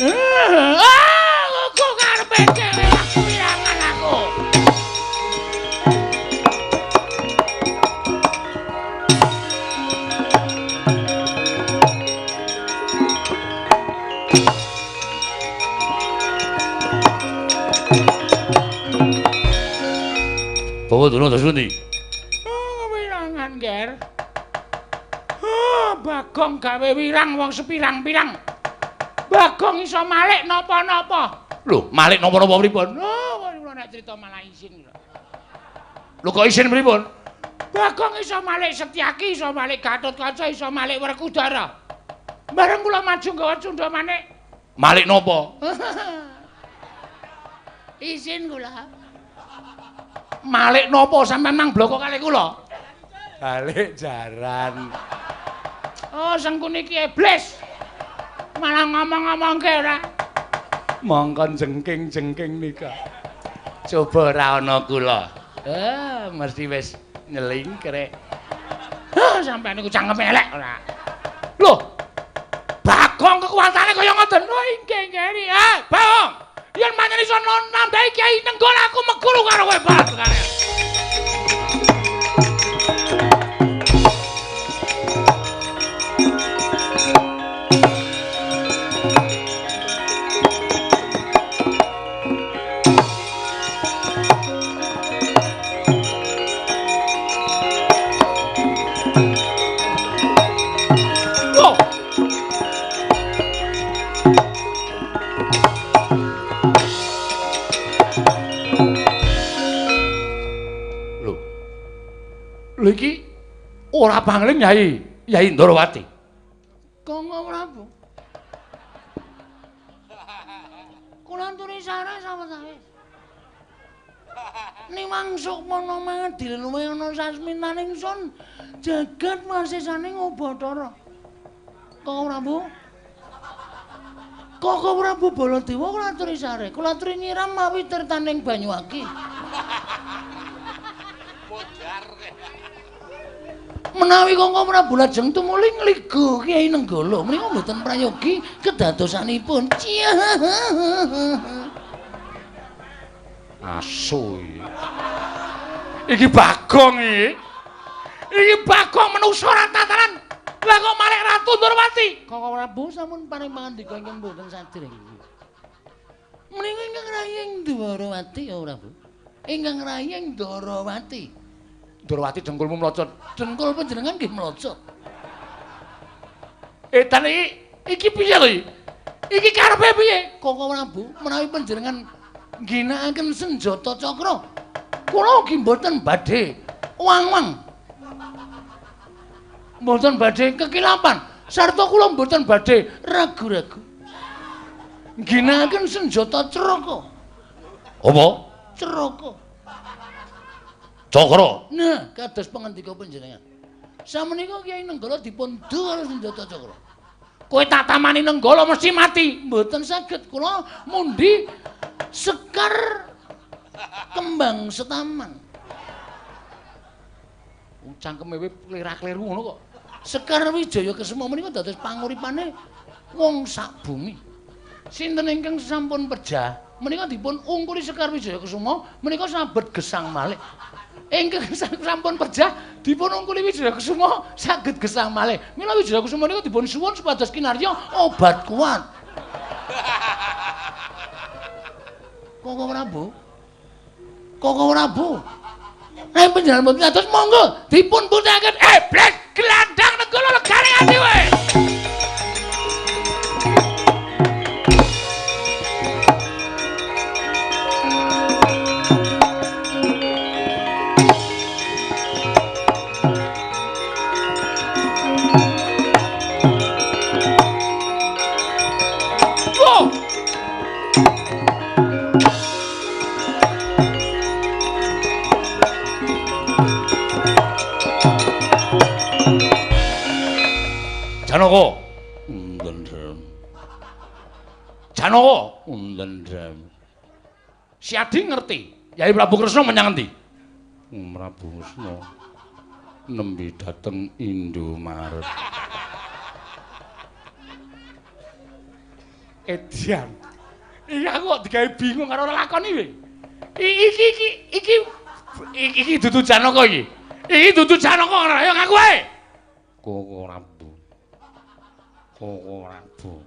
Ah, kok karepe dhewe aku wirangan aku. Bawa dulu terus pundi? Oh, wirangan, Ger. Bagong gawe wirang wong sepirang-pirang. Bagong iso malik napa-napa. Lho, malik napa-napa pripun? Oh, kula nek crita malah isin kula. Lho kok isin pripun? Bagong iso malik Setyaki, iso malik Gatotkaca, iso malik Werkudara. Bareng kula maju nggawa cundha manik. Malik napa? Isin kula. Malik napa sampean mang bloko kalih kula? Balik jaran. Oh, Sengkuni iki iblis. Malah ngomong-ngomongke ora. Mongkon jengking-jengking nika. Coba ora ana kula. Eh, mesti wis nyelingkrek. Hah, sampean niku cangkeme elek ora. Lho. Bagong kekuatane kaya ngoten. Oh, inggih nggih. Eh, Bagong. Yen pancen iso nambahi Kyai Nenggol aku meguru karo kowe, Bagong. Lho iki Ora pangling Yai, Yai Ndorowati. Kangkang Prabu. Kula aturi sare sawetawis. Niwang sukmana mangadil luwih ana sasmitaning sun jagat wasisaning Ubathara. Kangkang Prabu. Kangkang Prabu Baladewa kula aturi sare, kula aturi nyiram mawi tirtaning banyu aki. Menawi Kangkang Prabu lajeng tumuli ngliga Kyai Nenggala menika mboten prayogi kedadosanipun. Asu iki. Iki Bagong iki. Iki Bagong menungsa ora tataran. Lah kok malih Ratu Ndorowati? Kangkang Prabu sampun paring pangandika ingkang mboten sadèrèng. Menika ingkang raying Ndorowati ya Prabu. Ingkang raying Ndorowati. Ndorowati dengkulmu mlocot. Dengkul panjenengan nggih mlocot. Edan iki iki piye to iki? Iki karepe piye? Kangkang Prabu menawi panjenengan ngginakaken senjata cakra, kula ugi mboten badhe wang-wang. Mboten badhe kekilapan, sarta kula mboten badhe ragu-ragu. Ngginakaken senjata craka. Apa? Craka. Cakra. Nah, kados pangandika panjenengan. Samenika Kyai Nenggala dipun du karo senjata cakra. Kowe tak tamani Nenggala mesti mati. Mboten saged kula mundi sekar kembang setaman. Cangkeme kowe klera-kleru ngono kok. Sekar Wijaya Kesuma menika dados panguripane wong sak bumi. Sinten ingkang sampun pejah menika dipun ungkuli Sekar Wijaya Kesuma menika sabet gesang malih. Ingkang sampun pejah dipun ungkuli Wijaya Kesuma saged gesang malih. Mila Wijaya Kesuma menika dipun suwun supados kinarya obat kuat. Kangkang Prabu. Kangkang Prabu. Nek panjenengan mboten atos monggo dipun putihake. Blek gelandang Nenggala legane ati kowe. Janaka. Ndendhem. Janaka. Ndendhem. Si Adi ngerti. Yai Prabu Kresna menyang endi? Prabu Kresna nembe dateng Indomaret. Edian. Iki aku kok digawe bingung karo lakon iki. Iki dudu Janaka iki. Iki dudu Janaka ora ayo ngaku ae. Koko Prabu. Koko Prabu.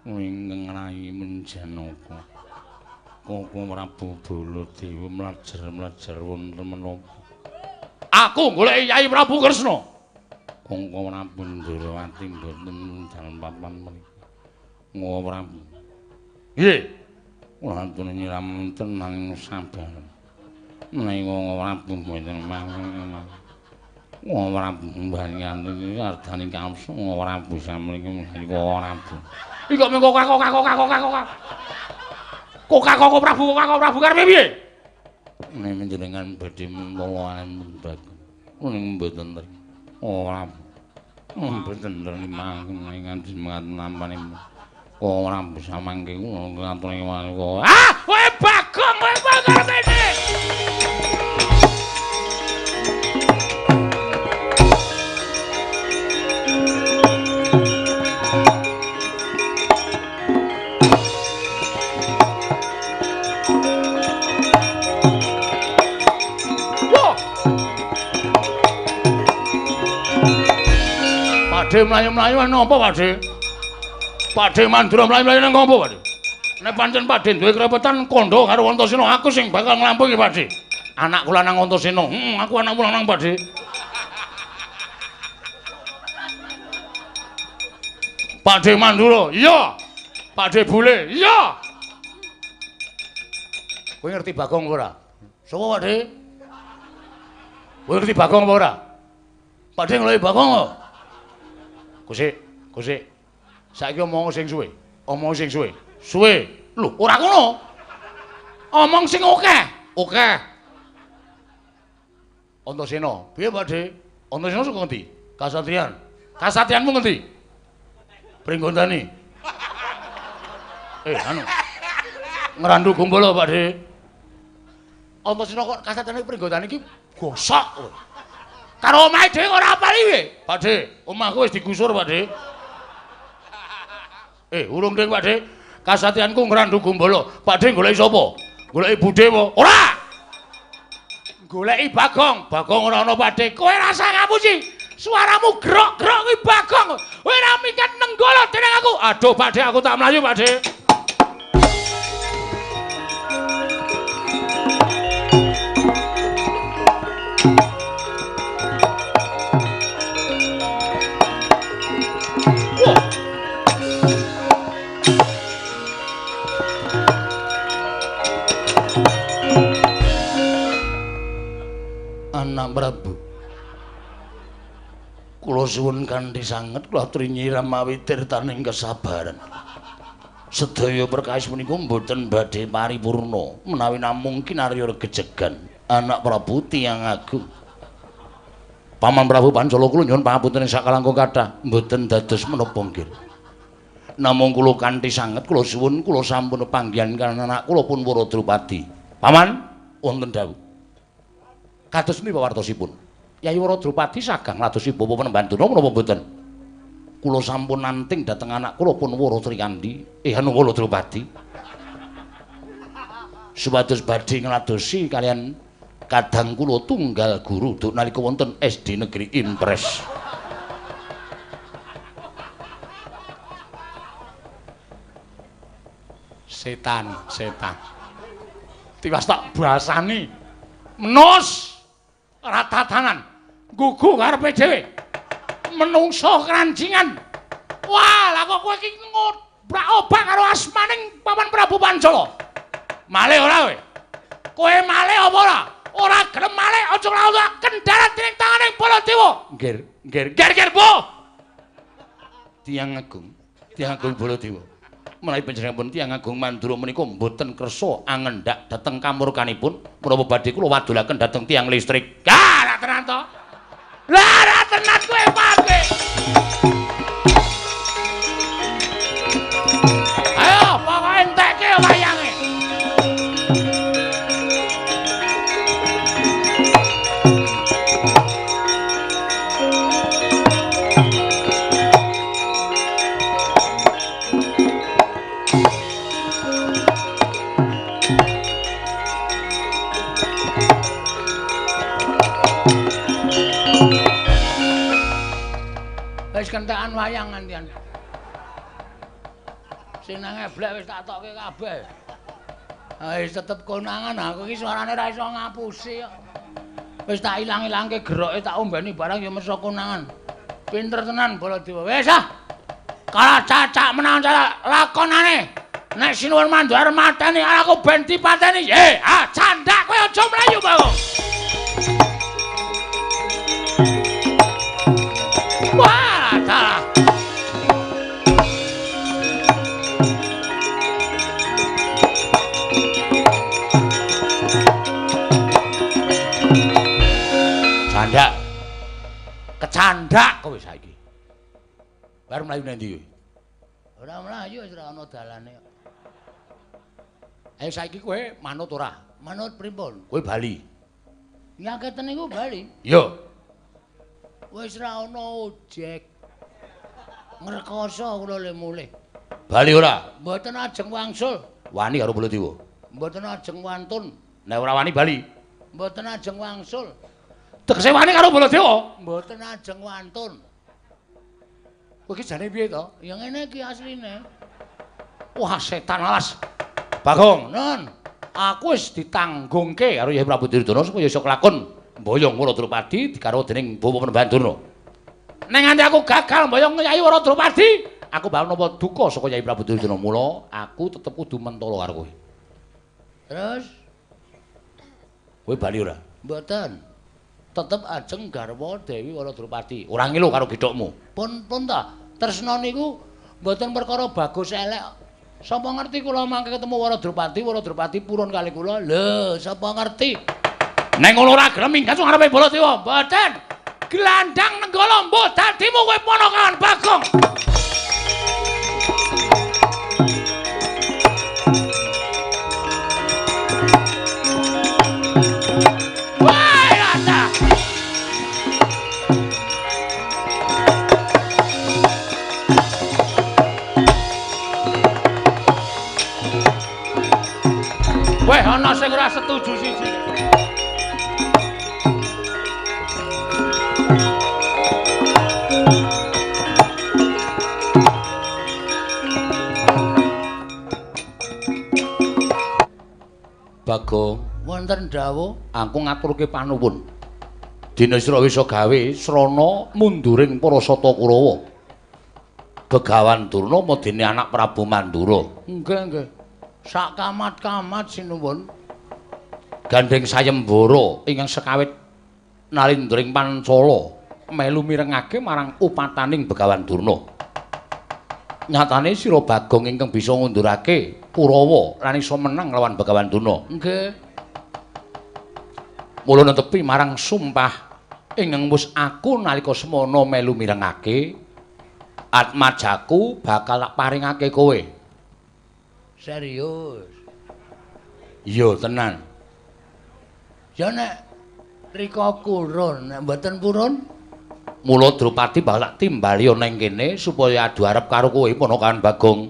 Ingkang rayi Menjanaka. Koko Prabu Baladewa mlajar-mlajar wonten menapa? Aku goleki Yai Prabu Kresna. Koko Prabu Ndorowati mboten dalem papan mriki. Koko Prabu. Nggih. Kula aturi nyiram nanging sabar. Menawi Koko Prabu mboten mangke. Koko Prabu mbanyan iki ardani kamsa Koko Prabu samriki mriki Koko Prabu. Iki kok mung kok. Kok Prabu kok Prabu karepe piye? Nek panjenengan badhe mentoloan bagus. Ning mboten mriki. Koko Prabu. Mboten mangke nganti nampane. Koko Prabu samangke kula ngaturi kok. Ah, kowe Bagong, kowe karepe piye? Pakde mlayu-mlayu napa Pakde? Pakde Mandura mlayu-mlayu nang apa Pakde? Nek pancen Pakde duwe krepetan kandha karo Antasena aku sing bakal nglampungi Pakde. Anakku lanang Antasena. Heeh, aku anakmu lanang Pakde. Pakde Mandura, iya. Pakde Bule, iya. Kowe ngerti Bagong ora? Sapa Pakde? Kowe ngerti Bagong apa ora? Pak De ngeloi Bagong kok. Kusik, kusik. Saiki omong sing suwe. Omong sing suwe. Suwe. Lho, ora ngono. Omong sing akeh. Akeh. Antasena. Piye Pak De? Antasena saka ngendi? Kasatriyan. Kasatriyanmu ngendi? Pringgondani. Anu. Ngrandu Gumbala Pak De. Antasena kok kasatriyane Pringgondani iki gosok kowe. Karo omahe dhewe ora apal iki. Pak De, omahku wis digusur Pak De. Urung ding Pak De. Kasatriyanku Ngrandu Gumbala. Pak De goleki sapa? Goleki budhe apa? Ora. Goleki Bagong. Bagong ora ana Pak De. Kowe rasa ngapusi. Suaramu grok-grok kuwi Bagong. Kowe ora minggat nenggala dening aku. Aduh Pak De, aku tak mlayu Pak De. Anak Prabu, kula suwun kanthi sanget kula aturi nyiram mawi tirtaning kesabaran. Sedaya perkawis punika mboten badhe paripurna menawi namung kinarya regejegan. Anak Prabu tiyang agung. Paman Prabu Pancala kula nyuwun pangapunten sakalangkung kathah mboten dados menapa nggih. Namung kula kanthi sanget kula suwun kula sampun panggihan kaliyan anak kula pun Wara Drupadi. Paman wonten dawuh. Kados punika wartosipun. Yai Wara Drupadi sagang ngladosi Bapak Panembahan Durna menapa mboten? Kula sampun nanting dhateng anak kula pun Wara Trikandi, anu Wara Drupadi. Supados badhe ngladosi kaliyan kadang kula tunggal guru duk nalika wonten SD Negeri Impres. Setan, setan. Tiwas tak basani. Menus ratatanan gugu karepe dhewe menungso krancingan. Wah, lah kok kowe iki ngobrak-obrak karo asmaning Paman Prabu Pancala. Malih ora kowe? Kowe malih apa ora? Ora gelem malih aja nglawak kendharat dening tanganing Baladewa. Nggir, nggir, nggir, nggir, Bu. Tiyang agung Baladewa. Menawi panjenenganipun tiyang agung Mandura menika mboten kersa angendak dhateng kamurkanipun, menapa badhe kula wadulaken dhateng tiyang listrik. Lah, ra tenan to? Lah, ra tenan kowe, Pak. Ayo, pokoke entekke wayange. Wis kentekan wayang ngantian. Sing nang eblek wis tak tokke kabeh. Wis tetep konangan aku iki suarane ora iso ngapusi kok. Wis tak ilang-ilangke geroke tak ombeni barang ya meso konangan. Pinter tenan Baladewa. Wis ah. Kalah cacak menang cara lakonane. Nek Sinuwun Mandura mateni aku ben dipateni. Ah candak kowe aja mlayu, Bagong. Wah, dalah. Candak. Kecandak kowe saiki. Baru mlayu nang ndi kowe? Ora mlayu wis ora ana dalane kok. Ayo saiki kowe manut ora? Manut pripun? Kowe bali. Nyaketen niku bali. Iya. Wis ora ana ojek. Ngrekoso kula le mulih. Bali ora? Mboten ajeng wangsul. Wani karo Baladewa. Mboten ajeng wantun. Nek ora wani bali. Mboten ajeng wangsul. Tegese wani karo Baladewa? Mboten ajeng wantun. Kowe iki jane piye to? Ya ngene iki asline. Wah, setan alas. Bagong, non. Aku wis ditanggungke karo Yai Prabu Duryudana supaya iso kelakon mboyong Wara Drupadi digarwa dening Bapak Panembahan Durna. Nek nganti aku gagal mboyong Yai Wara Drupadi, aku bakal nampa duka saka Yai Prabu Duryudana. Mula aku tetep kudu mentolo karo kowe. Terus kowe bali ora? Mboten. Tetep ajeng garwa Dewi Wara Drupadi. Ora ngilu karo gethukmu. Pun pun ta. Tresna niku mboten perkara bagus elek. Sapa ngerti kula mangke ketemu Wara Drupadi, Wara Drupadi purun kali kula. Lho, sapa ngerti? Nek ngono ora gelem minggat ngarepe Baladewa. Mboten. Glandang Nenggala mbuh dadimu kowe ponakan Bagong. Weh, ana sing ora setuju siji. Bagong, wonten dawuh, aku ngaturke panuwun. Dene sira wis gawe srana munduring para Sata Kurawa. Begawan Durna madene anak Prabu Mandura. Nggih, nggih. Sak kamat-kamat sinuwun. Gandeng sayembara ingkang sekawit nalindring Pancala melu mirengake marang upataning Begawan Durna. Nyatane sira Bagong ingkang bisa ngundurake Kurawa lan iso menang lawan Begawan Durna. Nggih. Mula netepi marang sumpah ingkang wis aku nalika semana melu mirengake, atmajaku bakal tak paringake kowe. Serius? Iya tenan. Ya nek rika kurun, nek mboten purun, mula Drupadi bakal tak timbali nang kene supaya adu arep karo kowe ponakan Bagong.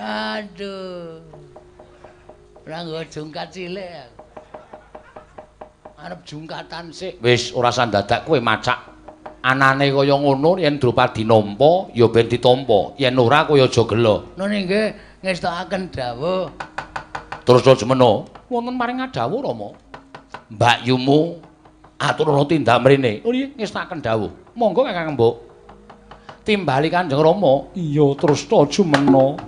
Aduh. Ora nggo jungkat cilik. Arep jungkatan sik. Wis ora usah dadak kowe macak. Anane kaya ngono yen Drupadi nampa ya ben ditampa, yen ora kowe aja gela. Nun nggih ngestokaken dawuh. Terus aja meno, wonten paring dawuh Rama. Mbakyumu aturana tindak mrene. Oh iya ngestokaken dawuh. Monggo Kakang Mbok. Timbali Kanjeng Rama. Iya terus aja meno.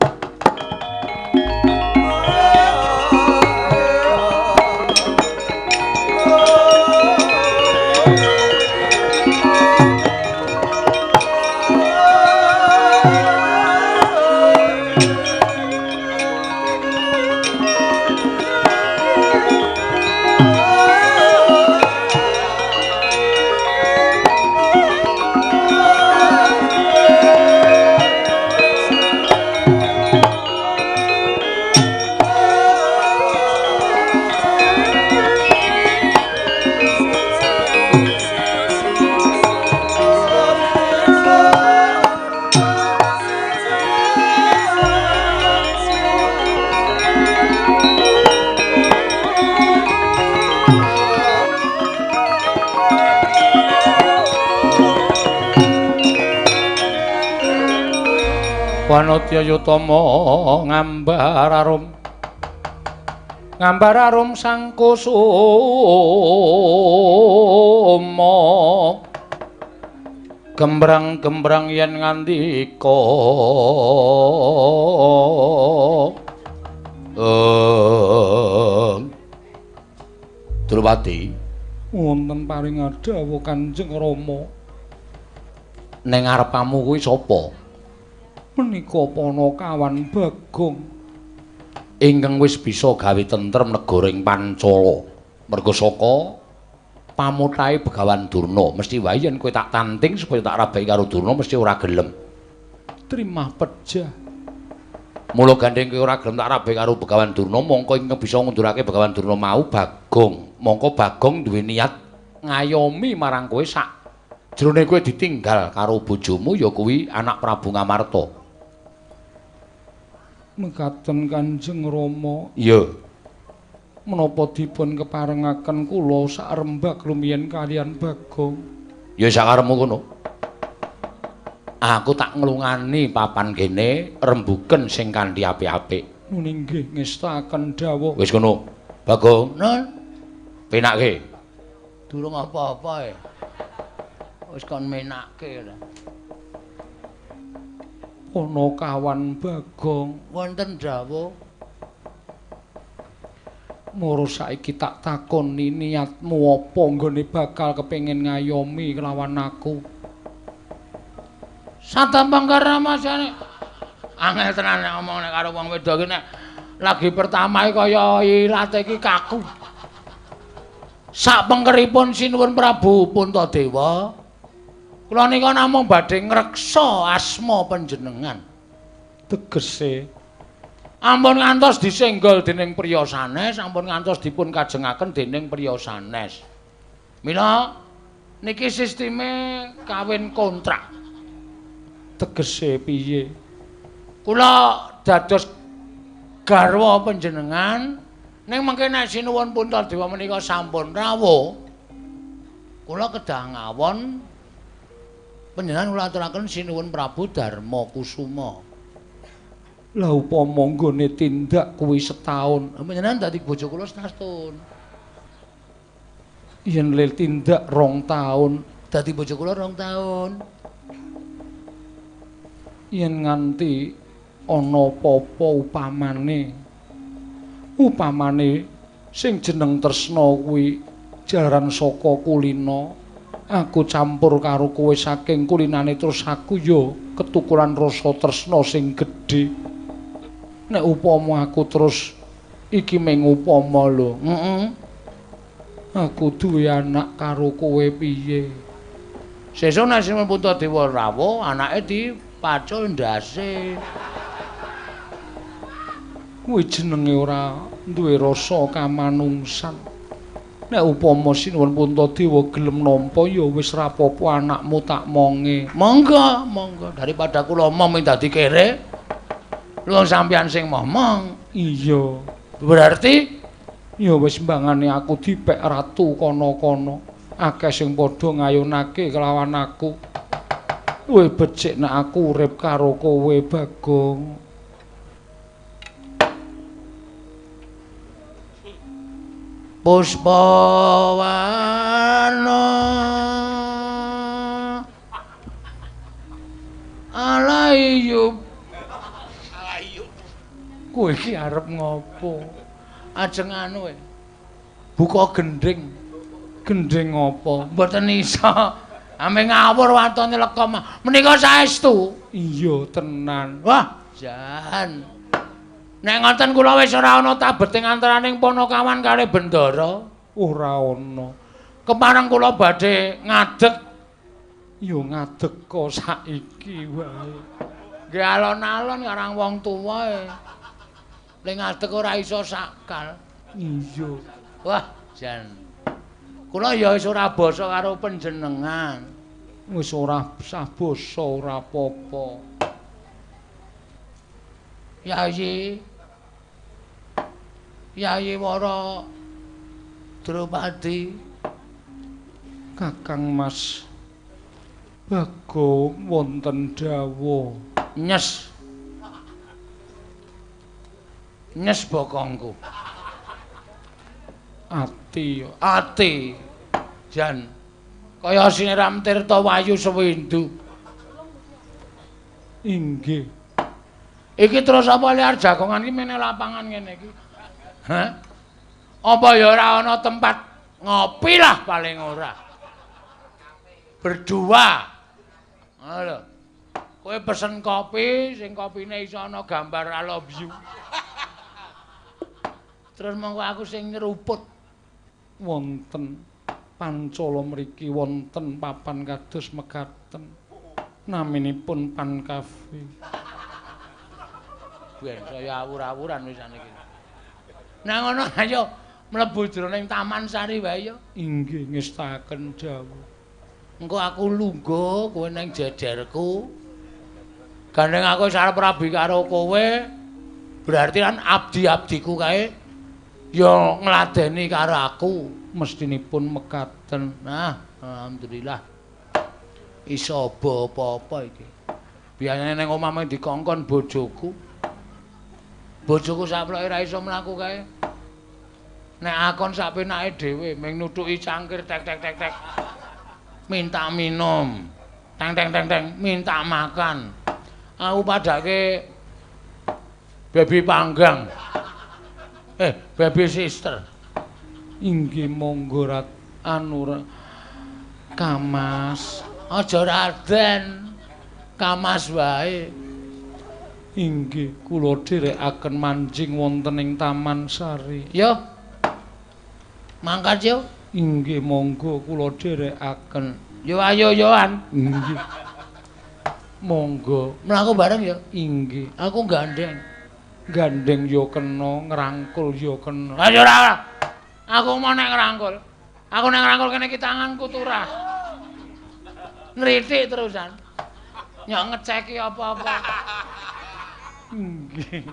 Wanodya Yutama ngambar arum, ngambar arum sang kusuma, gembrang-gembrang yen ngandika. Drupadi, wonten paring dawuh Kanjeng Rama. Ning ngarepamu kuwi sapa? Menika panakawan Bagong ingkang wis bisa gawe tentrem negara ing Pancala. Merga saka pamutahe Begawan Durna, mesti wae yen kowe tak tanting supaya tak rabeki karo Durna mesti ora gelem. Trimah pejah. Mula gandeng kowe ora gelem tak rabeki karo Begawan Durna, mongko ingkang bisa ngundurake Begawan Durna mau Bagong. Mongko Bagong duwe niat ngayomi marang kowe sak jrone kowe ditinggal karo bojomu ya kuwi anak Prabu Ngamarta. Mekaten Kanjeng Rama. Iya. Menapa dipun keparengaken kula sak rembag rumiyin kaliyan Bagong? Ya sakarepmu kono. Aku tak nglungani papan kene rembuken sing kanthi apik-apik. Nun inggih ngestakaken dawuh. Wis kono. Bagong. Nun. Penakke. Durung apa-apa e. Wis kon menake lho. Panakawan Bagong, wonten dawuh. Moro saiki tak takoni niatmu apa nggone bakal kepengin ngayomi kelawan aku. Satampang karamasane. Angel tenan nek ngomong nek karo wong wedok iki nek lagi pertama iki kaya ilate iki kaku. Sak pengkeripun Sinuwun Prabu Puntadewa, kula nika namung badhe ngreksa asma panjenengan. Tegese ampun ngantos disenggol dening priya sanes, ampun ngantos dipun kajengaken dening priya sanes. Mila niki sisteme kawin kontrak. Tegese piye? Kula dados garwa panjenengan, ning mengke nek Sinuwun Puntadewa menika sampun rawuh, kula kedah ngawon panjenengan kula aturaken Sinuwun Prabu Darma Kusuma. Lah upama nggone tindak kuwi setahun, panjenengan dadi bojo kula setahun. Yen le tindak 2 taun, dadi bojo kula 2 taun. Yen nganti ana apa-apa upamane sing jeneng tresna kuwi jaran saka kulina, aku campur karo kowe saking kulinane terus aku ya ketukulan rasa tresna sing gedhe. Nek upama aku terus iki mung upama lho, aku duwe anak karo kowe piye? Sesuk nek Sinuwun Puntadewa rawuh, anake dipacul ndase. Kuwi jenenge ora duwe rasa kamanungsan. Nek upama Sinuwun Puntadewa gelem nampa ya wis ra apa-apa, anakmu tak monge. Monggo, monggo, daripada kula omong dadi kere. Lho sampeyan sing momong. Iya. Berarti ya wis mbangane aku dipek ratu kono-kono. Akeh sing padha ngayunake kelawan aku. Luwih becik nek aku urip karo kowe, Bagong. Puspawana alayub. Kowe iki arep ngopo? Ajeng anu e. Buka gendhing. Gendhing apa? Mboten iso. Ame ngawur watone lekom. Menika saestu. Iya tenan. Wah, jan. Nek ngoten kula wis ora ana tabeting antaraning Panakawan kalih Bendara. Ora ana. Kepareng kula badhe ngadeg. Ya ngadeg kok saiki wae. Nggih alon-alon karang wong tuwa e. Le ngadeg ora iso sakal. Iya. Wah, jan. Kula ya wis ora basa karo panjenengan. Wis ora sah basa ora apa-apa. Yayi. Yayi Wara Drupadi. Kakang Mas Bagong wonten dawuh. Nyes. Nyes bokongku. Ati, ati. Jan. Kaya siniram tirta wayu sewindu. Inggih. Iki terus apa liar jagongan iki mene lapangan ngene iki? Hah? Apa ya ora ana tempat ngopi lah paling ora. Berdua. Lho. Kowe pesen kopi, sing kopine iso ana gambar I love you. Terus monggo aku sing nyeruput. Wonten pancala mriki wonten papan kados mekaten. Naminipun Pan Cafe. Ben saya awur-awuran wis saniki. Nah ngono ayo mlebu jroning Taman Sari wae ya. Inggih ngestaken dawuh. Engko aku lungguh kowe nang jejerku. Gandeng aku wis arep rabi karo kowe, berarti kan abdi-abdiku kae ya ngladeni karo aku. Mestinipun mekaten. Nah, alhamdulillah. Iso apa-apa iki. Biasane nang omah mung dikongkon bojoku. Bojoku saploke ra iso mlaku kae. Nek akon sak penake dhewe mung nuthuki cangkir tek tek tek tek. Minta minum. Teng teng teng teng minta makan. Aku padake babi panggang. Baby sister. Inggih monggo rat anu Kamas. Aja Raden. Kamas wae. Inggih kula dherekaken manjing wonten ing Taman Sari. Yo. Mangkat yo. Inggih monggo kula dherekaken. Yo ayo yoan. Inggih. Monggo mlaku bareng ya. Inggih. Aku gandeng. Gandeng yo kena, ngrangkul yo kena. Ayo ora ora. Aku mau nek ngrangkul. Aku nek ngrangkul kene iki tanganku turah. Nritik terusan. Nyok ngeceki apa-apa. Nggih.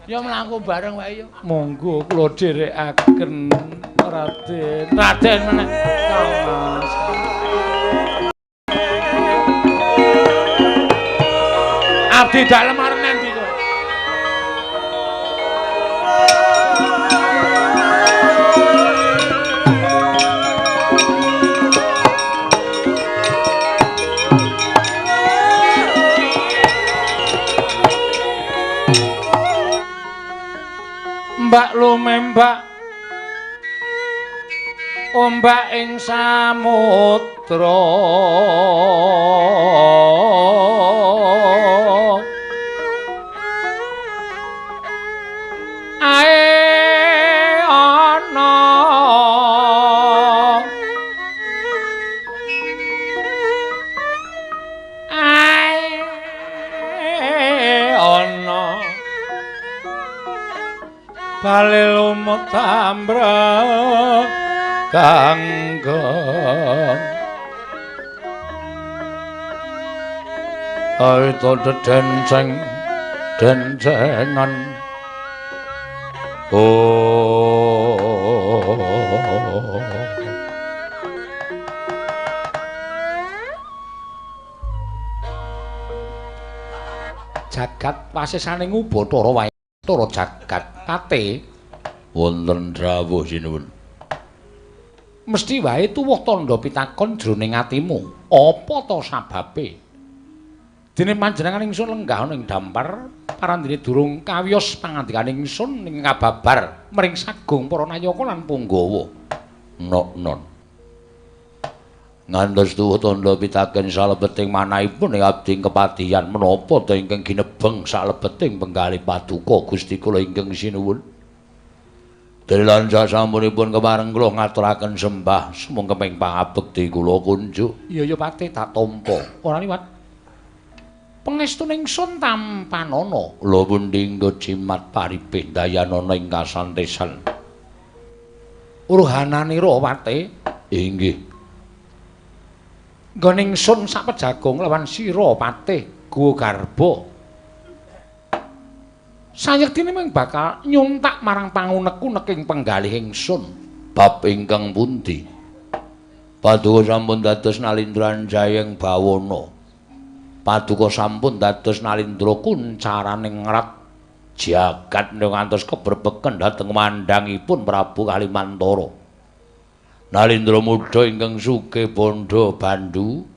Ya mlaku bareng wae yo. Monggo kula dherekaken Raden. Raden meneh. Kamas. Abdi dalem arep nendi kowe? Mbak lumembak ombak ing samudra ae ana ae ana bali lumut ambrek kangkang aito dedenceng dencengan oh jagat wasesane ngubathara wae Bathara jagat pate wonten dawuh sinuwun. Mesti wae tuwuh tandha pitakon jroning atimu. Apa ta sababe? Dene panjenengan ingsun lenggah ana ing dampar parandene durung kawiyos pangandikane ingsun ing kababar mring sagung para nayaka lan punggawa. Nok-non. Ngantos tuwuh tandha pitaken salebeting manahipun ing abdi kepatihan menapa ta ingkang ginebeng salebeting penggalih paduka Gusti kula ingkang sinuwun. Dene lan sasampunipun kepareng kula ngaturaken sembah sumengkeming pangabekti kula kunjuk. Iya ya pate tak tampa. Ora liwat. Pangestune ingsun tampanana. Lha pundi nggo jimat paripih dayanana ing kasantesan. Uruhananira pate. Inggih. Nggone ingsun sak pejagong lawan sira patih Guwa Garba. Sayektine mung bakal nyuntak marang pangunek-uneking penggalih ingsun. Bab ingkang pundi? Paduka sampun dados Nalindra Anjayeng Bawana. Paduka sampun dados Nalindra kuncaraning ngrat jagat ngantos kebrebeken dhateng mandhangipun Prabu Kalimantara. Nalindra muda ingkang sugih bandha bandu,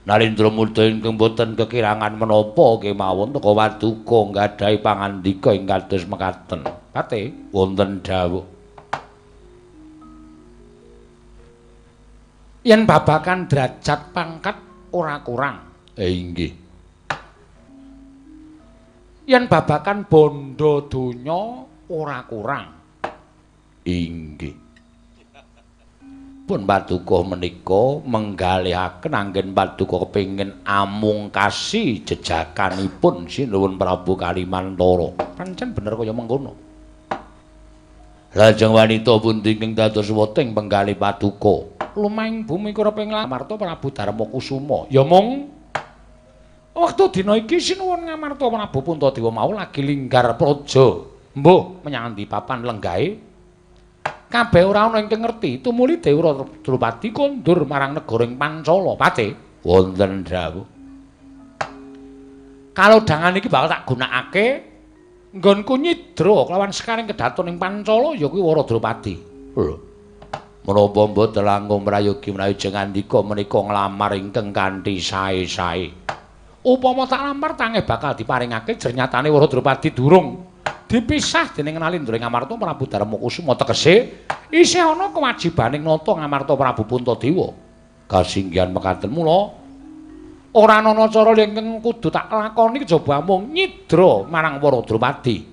Nalindra muda ingkang boten kekirangan menapa kemawon teka paduka nggadahi pangandika ing kados mekaten. Pate wonten dawuh. Yen babakan derajat pangkat ora kurang. Inggih. Yen babakan bondo donya ora kurang. Inggih. Pun paduka menika menggalihaken anggen paduka kepengin amungkasi jejakanipun sinuwun Prabu Kalimantara. Pancen bener kaya mengkono. Lajeng wanita pundi ingkang dados weting penggalih paduka? Lumahing bumi kureping Ngamarta Prabu Darma Kusuma. Ya mung wektu dina iki sinuwun Ngamarta Prabu Puntadewa mau lagi linggar praja. Mbuh menyang endi papan lenggahe? Kabeh ora ana ingkang ngerti, tumuli Dewi Drupadi kondur marang negara ing Pancala. Pate wonten dawuh. Kalodhangan iki bakal tak gunakake nggonku nyidra kelawan sekaring kedaton ing Pancala ya kuwi Wara Drupadi. Lho. Menapa mboten langkung prayogi menawi jeng andika menika nglamar ingkang kanthi sae-sae. Upama tak lamar tangeh bakal diparingake jernyatane Wara Drupadi durung Dipisah dening Nalindra ing Amarta Prabu Darmakusuma tegese isih ana kewajibaning nata Ngamarta Prabu Puntadewa. Kasinggihan mekaten mula ora ana cara ingkang kudu tak lakoni kejaba amung nyidra marang para Drupadi.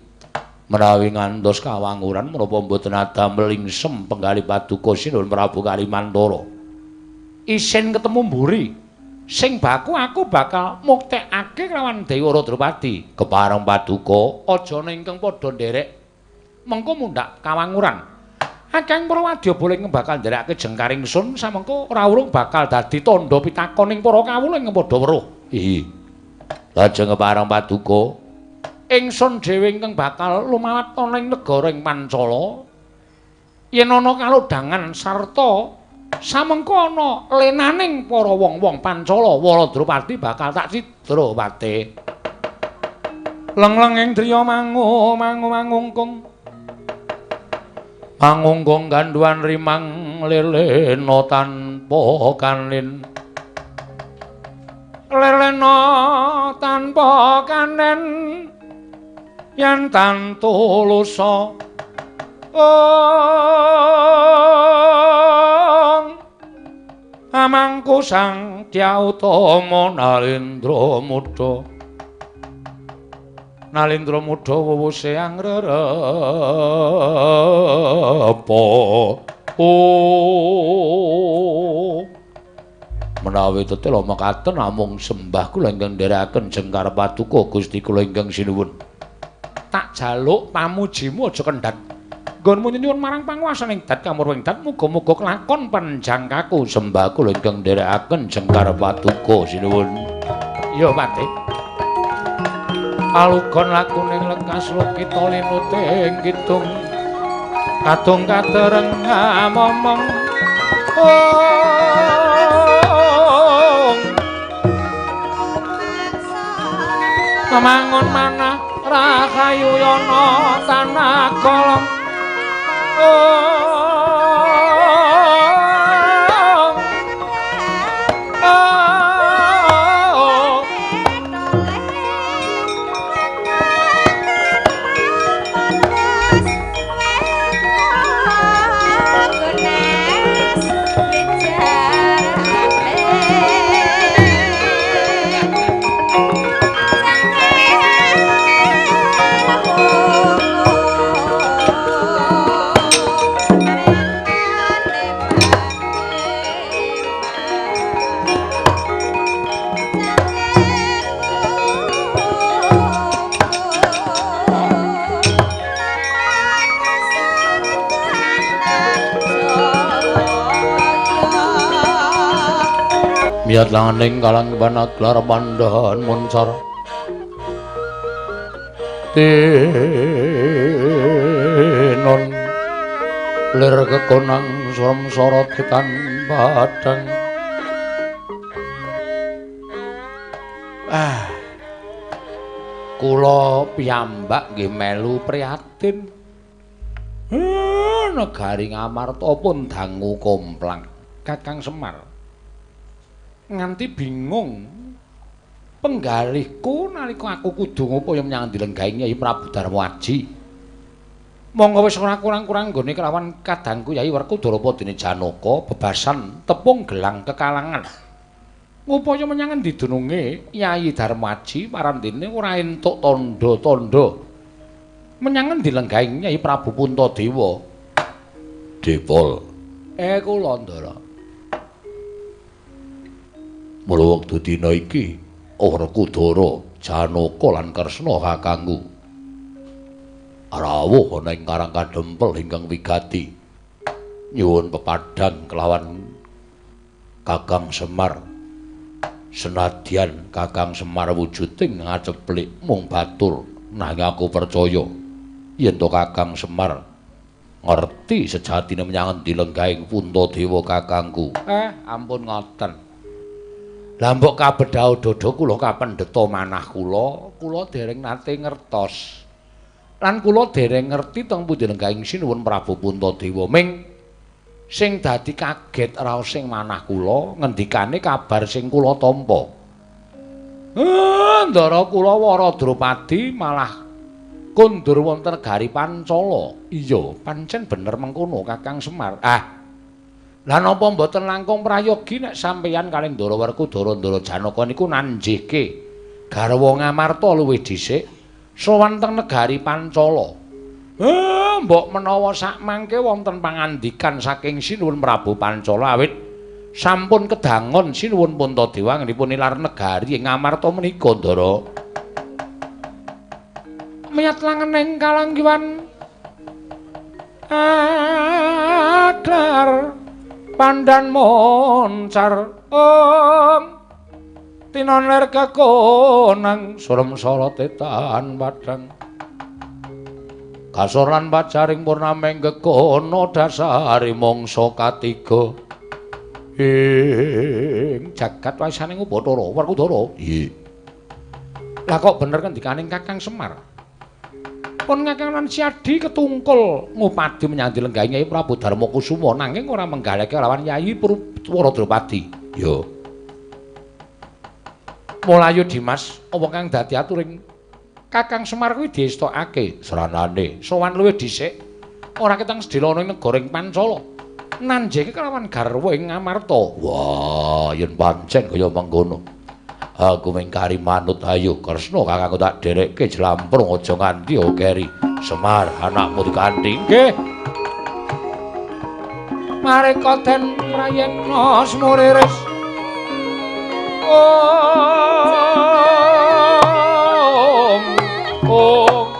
Menawi ngantos kawanguran menapa mboten adamel ingsem penggalih paduka Sinuwun Prabu Kalimantara. Isin ketemu mburi. Sing baku aku bakal muktekake kelawan Dewi Drupadi. Kepareng paduka aja ingkang padha nderek mengko mundhak kawanguran. Akeh para wadyabala ingkang bakal nderekake jengkar ingsun samengko ora urung bakal dadi tandha pitakoning para kawula ingkang padha weruh. Ihi. Lajeng kepareng paduka ingsun dhewe ingkang bakal lumawat ana ing negara ing Pancala. Yen ana kalodhangan sarta samengko ana lenaning para wong-wong Pancala, Wara Drupadi bakal tak cidra pate. Lengleng ing driya mangu mangu mangungkung. Mangungkung gandhuan rimang lelena tanpa kanin. Lelena tanpa kanen yen tantu lusa. Amangku Sang Dyah Utama Nalindra Muda. Nalindra Muda wuwuse angrerepa. Oh. Menawi tetela mekaten namung sembah kula ingkang nderekaken jengkar paduka Gusti kula ingkang sinuwun. Tak jaluk pamujimu aja kendhat. Nggonmu nyuwun marang panguwasaning dat kamurwing dat muga-muga kelakon panjangkaku sembah kula ingkang nderekaken jengkar paduka sinuwun. Ya Pati. Alugon lakuning lekas lukita linuting kidung. Kadung katereng momong. Mangun manah rahayu yana tanah kolong. Miyat langaning kalang panaglar pandhahan moncar tinon lir kekonang surem sorot kitan padang. Ah, kula piyambak nggih melu prihatin. Negari Ngamarta pun dangu komplang Kakang Semar. Nganti bingung penggalihku nalika aku kudu ngupaya menyang dilenggahi Kyai Prabu Darmaji. Monggo wis ora kurang-kurang nggone kelawan kadangku Yai Werkudara dene Janaka bebasan tepung gelang kekalangan. Ngupaya menyang endi dununge Yai Darmaji parandene ora entuk tandha-tandha. Menyang endi lenggahi Kyai Prabu Puntadewa? Depol. Kula Ndara. Mula wektu dina iki Werkudara, Janaka lan Kresna kakangku rawuh ana ing Karang Kadempel ingkang wigati nyuwun pepadang kelawan Kakang Semar. Senadyan Kakang Semar wujuding ngaceplik mung batur, nanging aku percaya yen to Kakang Semar ngerti sejatine menyang endi lenggahing Puntadewa kakangku. Ampun ngoten. Lah mbok kabedhao dada kula kapendheta manah kula, kula dereng nate ngertos. Lan kula dereng ngerti teng pundi lenggahing Sinuwun Prabu Puntadewa. Ming sing dadi kaget raos sing manah kula ngendikane kabar sing kula tampa. Ndara kula Wara Drupadi malah Kondur wonten negari Pancala. Iya, pancen bener mengkono Kakang Semar. Ah. Lah napa mboten langkung prayogi nek sampeyan kalih Ndara Werkudara Ndara Janaka niku nanjihke garwa Ngamarta luwih dhisik sowan teng negari Pancala. Mbok menawa sakmangke wonten pangandikan saking Sinuwun Prabu Pancala awit sampun kedangon Sinuwun Puntadewa anggenipun nilar negari ing Ngamarta menika, Ndara. Miyat langening kalanggiwan aglar pandan moncar om tinon ler kekonang surem sorote tan padang kasor lan pacaring purnameng gekono dasare mangsa katiga ing jagat wasaning Bathara Werkudara. Iya. Lah kok bener ngendikaning Kakang Semar? Pun Kakang lan Siadi ketungkul ngupadi menyang dilenggahi Nyai Prabu Darmakusuma nanging ora menggaleke lawan Yayi Purwa Drupadi. Ya. Mulayu Dimas, apa kang dadi aturing Kakang Semar kuwi diestokake sranane sowan luwih dhisik ora ketang sedhela ana ing negara ing Pancala. Nanjeke kelawan garwa ing Ngamarta. Wah, yen pancen kaya mengkono. Aku mengkari manut ayo Kresna kakangku tak dherekke jlamprung aja nganti keri. Semar anakmu dikanthi. Nggih. Mareka den prayekna semuriris. Om. Om.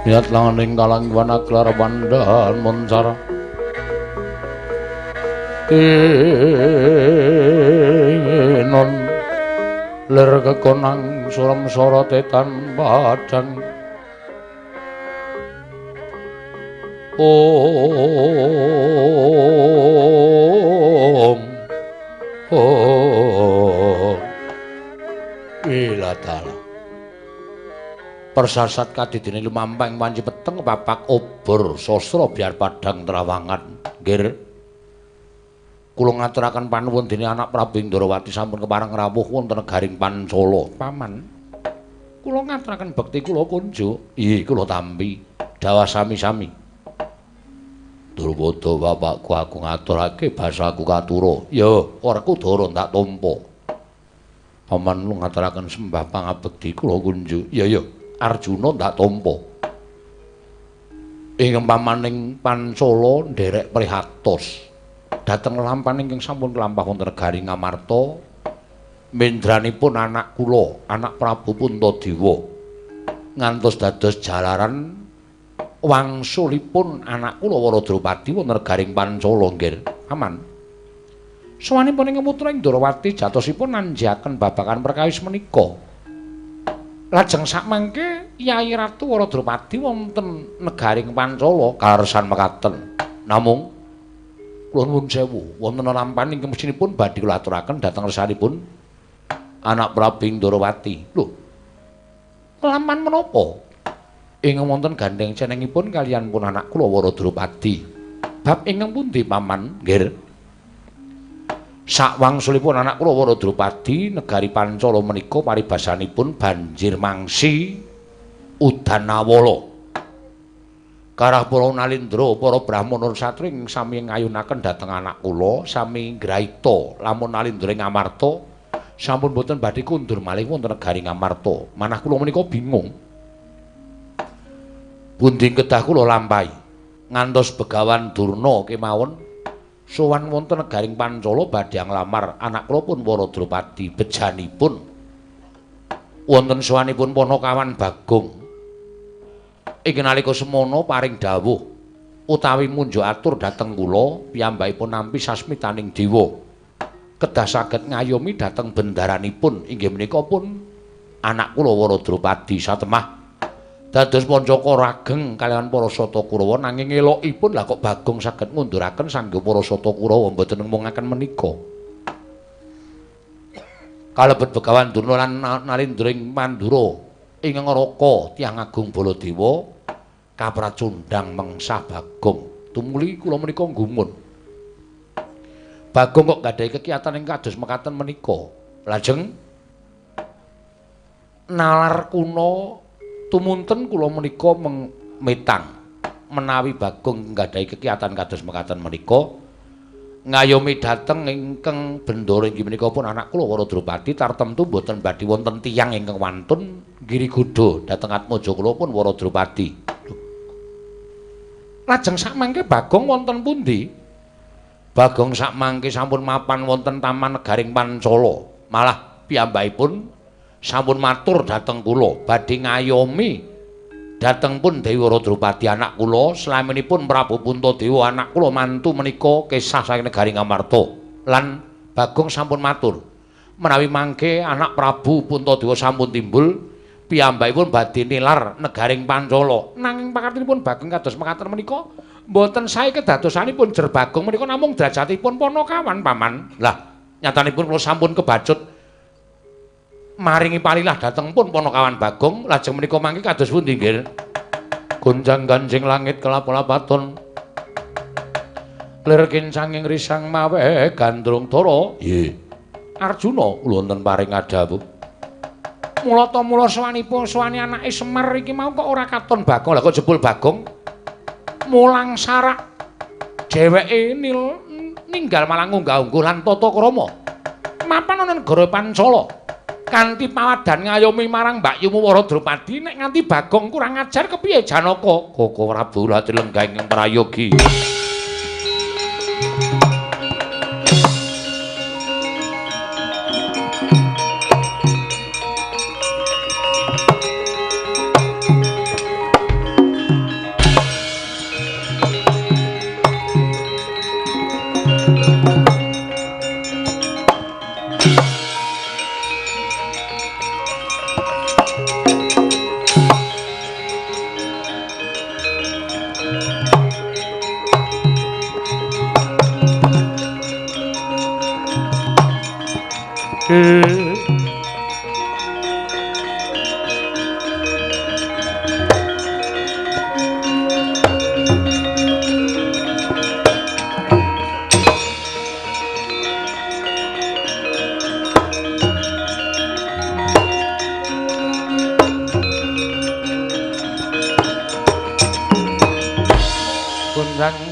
Niat langaning kalang wana klar pandan moncar. Tinon lir kekonang surem sorote tan padang. Om Om Wilatala. Persasat kadidene lumampang wanci peteng papak obor sastra biar padang trawangan. Nggih. Kula ngaturaken panuwun dene anak Prabu Ndrawati sampun kepareng rawuh wonten negaring Pancala. Paman, kula ngaturaken bekti kula kunjuk. Inggih, kula tampi. Dawah sami-sami. Drupada bapakku aku ngaturake basaku katura. Ya, Werkudara tak tampa. Paman lu ngaturaken sembah pangabekti kula kunjuk. Ya ya, Arjuna tak tampa. Ing pamaning Pancala nderek prihatos. Dhateng lampan ingkang sampun kelampah wonten negari Ngamarta, mendranipun anak kula, anak Prabu Puntadewa, ngantos dados jalaran wangsulipun anak kula Wara Drupadi wonten negaring Pancala. Nggih, aman. Sowanipun ing putra Ndrawati jatosipun nanjaken babagan perkawis menika. Lajeng sakmangke Yayi Ratu Wara Drupadi wonten negaring Pancala karesan mekaten. Namung kula nuwun sewu, wonten lampan ingkang mesinipun badhe kula aturaken dhateng resanipun anak Prabu Ndrawati. Lho, lampan menapa? Ing wonten gandeng cenengipun kaliyan pun anak kula Wara Drupadi. Bab ingkang pundi, Paman? Nggih. Sakwangsulipun anak kula Wara Drupadi negari Pancala menika paribasanipun banjir mangsi udan awala. Karah para nalindra, para brahmana satri ing sami ngayunaken dhateng anak kula sami ngraita lamun nalindra ing Ngamarta sampun boten badhe kundur malih wonten negari Ngamarta. Manah kula menika bingung. Pundi kedah kula lampahi ngantos Begawan Durna kemawon sowan wonten negaring Pancala badhe nglamar anak kula pun Wara Drupadi. Bejanipun wonten sowanipun Panakawan Bagong. Ing nalika semono paring dawuh utawi munjuk atur dhateng kula piyambakipun nampi sasmitaning dewa kedah saged ngayomi dhateng bendaranipun inggih menika pun anak kula Wara Drupadi. Satemah dados pancaka rageng kaliyan para Sata Kurawa, nanging elokipun lah kok Bagong saged ngunduraken sangga para Sata Kurawa mboten nemungaken menika. Kalebet Begawan Durna lan Nalindra ing Mandura ing Ngaraka tiyang agung Baladewa kapracundhang mengsah Bagong. Tumuli kula menika gumun. Bagong kok gadhahi kekiyatan ing kados mekaten menika. Lajeng nalar kuna tumunten kula menika metang menawi Bagong gadhahi kekiyatan kados mekaten menika ngayomi dhateng ingkang bendara inggih menika pun anak kula Wara Drupadi tartemtu mboten badhe wonten tiyang ingkang wantun nggiri godha dhateng atmaja kula pun Wara Drupadi. Lajeng sakmangke Bagong wonten pundi? Bagong sakmangke sampun mapan wonten taman negaring Pancala. Malah piyambakipun sampun matur dhateng kula badhe ngayomi dhateng pun Dewi Wara Drupadi anak kula, slaminipun Prabu Puntadewa anak kula mantu menika kesah saking negari Ngamarta. Lan Bagong sampun matur menawi mangke anak Prabu Puntadewa sampun timbul piyambakipun badhe nilar negaring Pancala. Nanging pakartinipun Bagong kados mekaten menika mboten sae kedadosanipun jer Bagong menika namung derajatipun Panakawan, Paman. Lah nyatanipun kula sampun kebacut maringi palilah dhateng pun Panakawan Bagong. Lajeng menika mangke kados pundi nggih? Gonjang ganjing langit kelap-lapaton lir kincanging risang mawe gandrung dara. Nggih. Arjuna kula wonten paring adhawuh. Mulata mula sowanipun sowani anake Semar iki mau kok ora katon Bagong. Lah kok jebul Bagong mulang sarak dheweke ninggal malang unggah-ungguh lan tata krama mapan ana negara Pancala kanthi pawadan ngayomi marang mbakyumu Wara Drupadi. Nek nganti Bagong kurang ajar kepiye Janaka? Koko Prabu lati lenggah ing prayogi.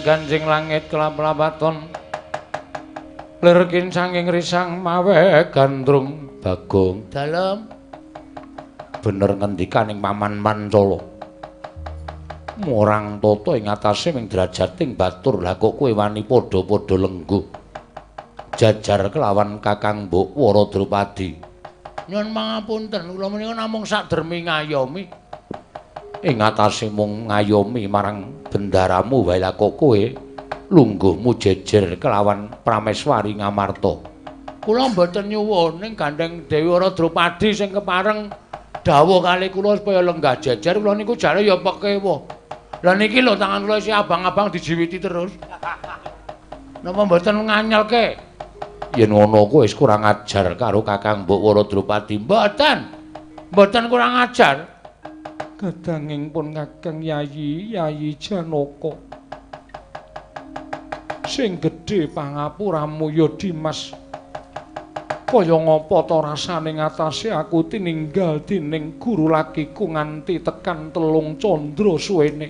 Ganjing langit kelap-lapaton lir kincanging risang mawe gandrung. Bagong dalem bener ngendikaning Paman Pancala. Murang tata ing atase ming drajating batur, lah kok kowe wani padha-padha lengguh jajar kelawan Kakang Mbok Wara Drupadi. Nyuwun pangapunten, kula menika namung sakdermi ngayomi. Ing atase mung ngayomi marang bendaramu wae, lah kok kowe lungguhmu jejer kelawan Prameswari Ngamarta. Kula mboten nyuwun ning gandeng Dewi Wara Drupadi sing kepareng dawuh kali kula supaya lenggah jejer, kula niku jare ya pekewuh. Lah niki lho tangan kula isih abang-abang dijiwiti terus. Napa mboten nganyelke? Yen ngono kowe wis kurang ajar karo Kakang Mbok Wara Drupadi. Mboten. Mboten kurang ajar. Kadanging pun Kakang Yayi, Yayi Janaka. Sing gedhe pangapuramu ya Dimas. Kaya ngapa ta rasane ngatasé aku tininggal dening guru lakiku nganti tekan 3 candra suwene.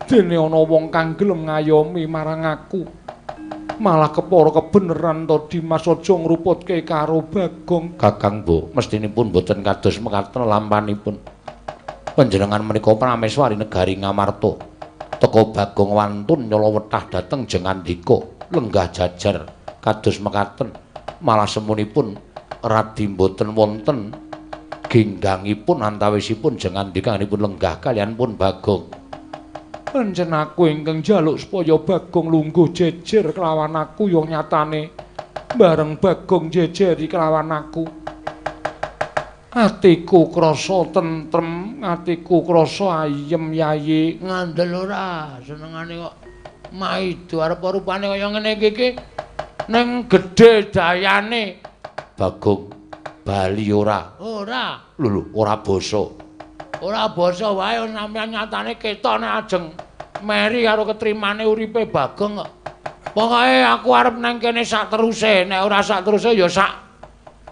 Dene ana wong kang gelem ngayomi marang aku. Malah kepara kebeneran to Dimas, aja ngruputke karo Bagong. Kakang Mbok, mestinipun boten kados mekaten lampanipun. Panjenengan menika Prameswari negari Ngamarta. Teka Bagong wantun nyala wetah dhateng Jengandika, lenggah jajar kados mekaten. Malah semunipun radi mboten wonten ginggangipun antawisipun Jengandikanipun lenggah kaliyan pun Bagong. Pancen aku ingkang njaluk supaya Bagong lungguh jejer kelawan aku, ya nyatane bareng Bagong jejeri kelawan aku. Atiku krasa tentrem, atiku krasa ayem Yayi. Ngandel ora senengane kok maido arep rupane kaya ngene iki iki ning gedhe dayane. Bagong bali ora? Ora. Lho lho, ora basa. Ora basa wae sampeyan nyatane ketok nek ajeng meri karo ketrimane uripe Bagong kok. Pokoke aku arep nang kene sak teruse, nek ora sak teruse ya sak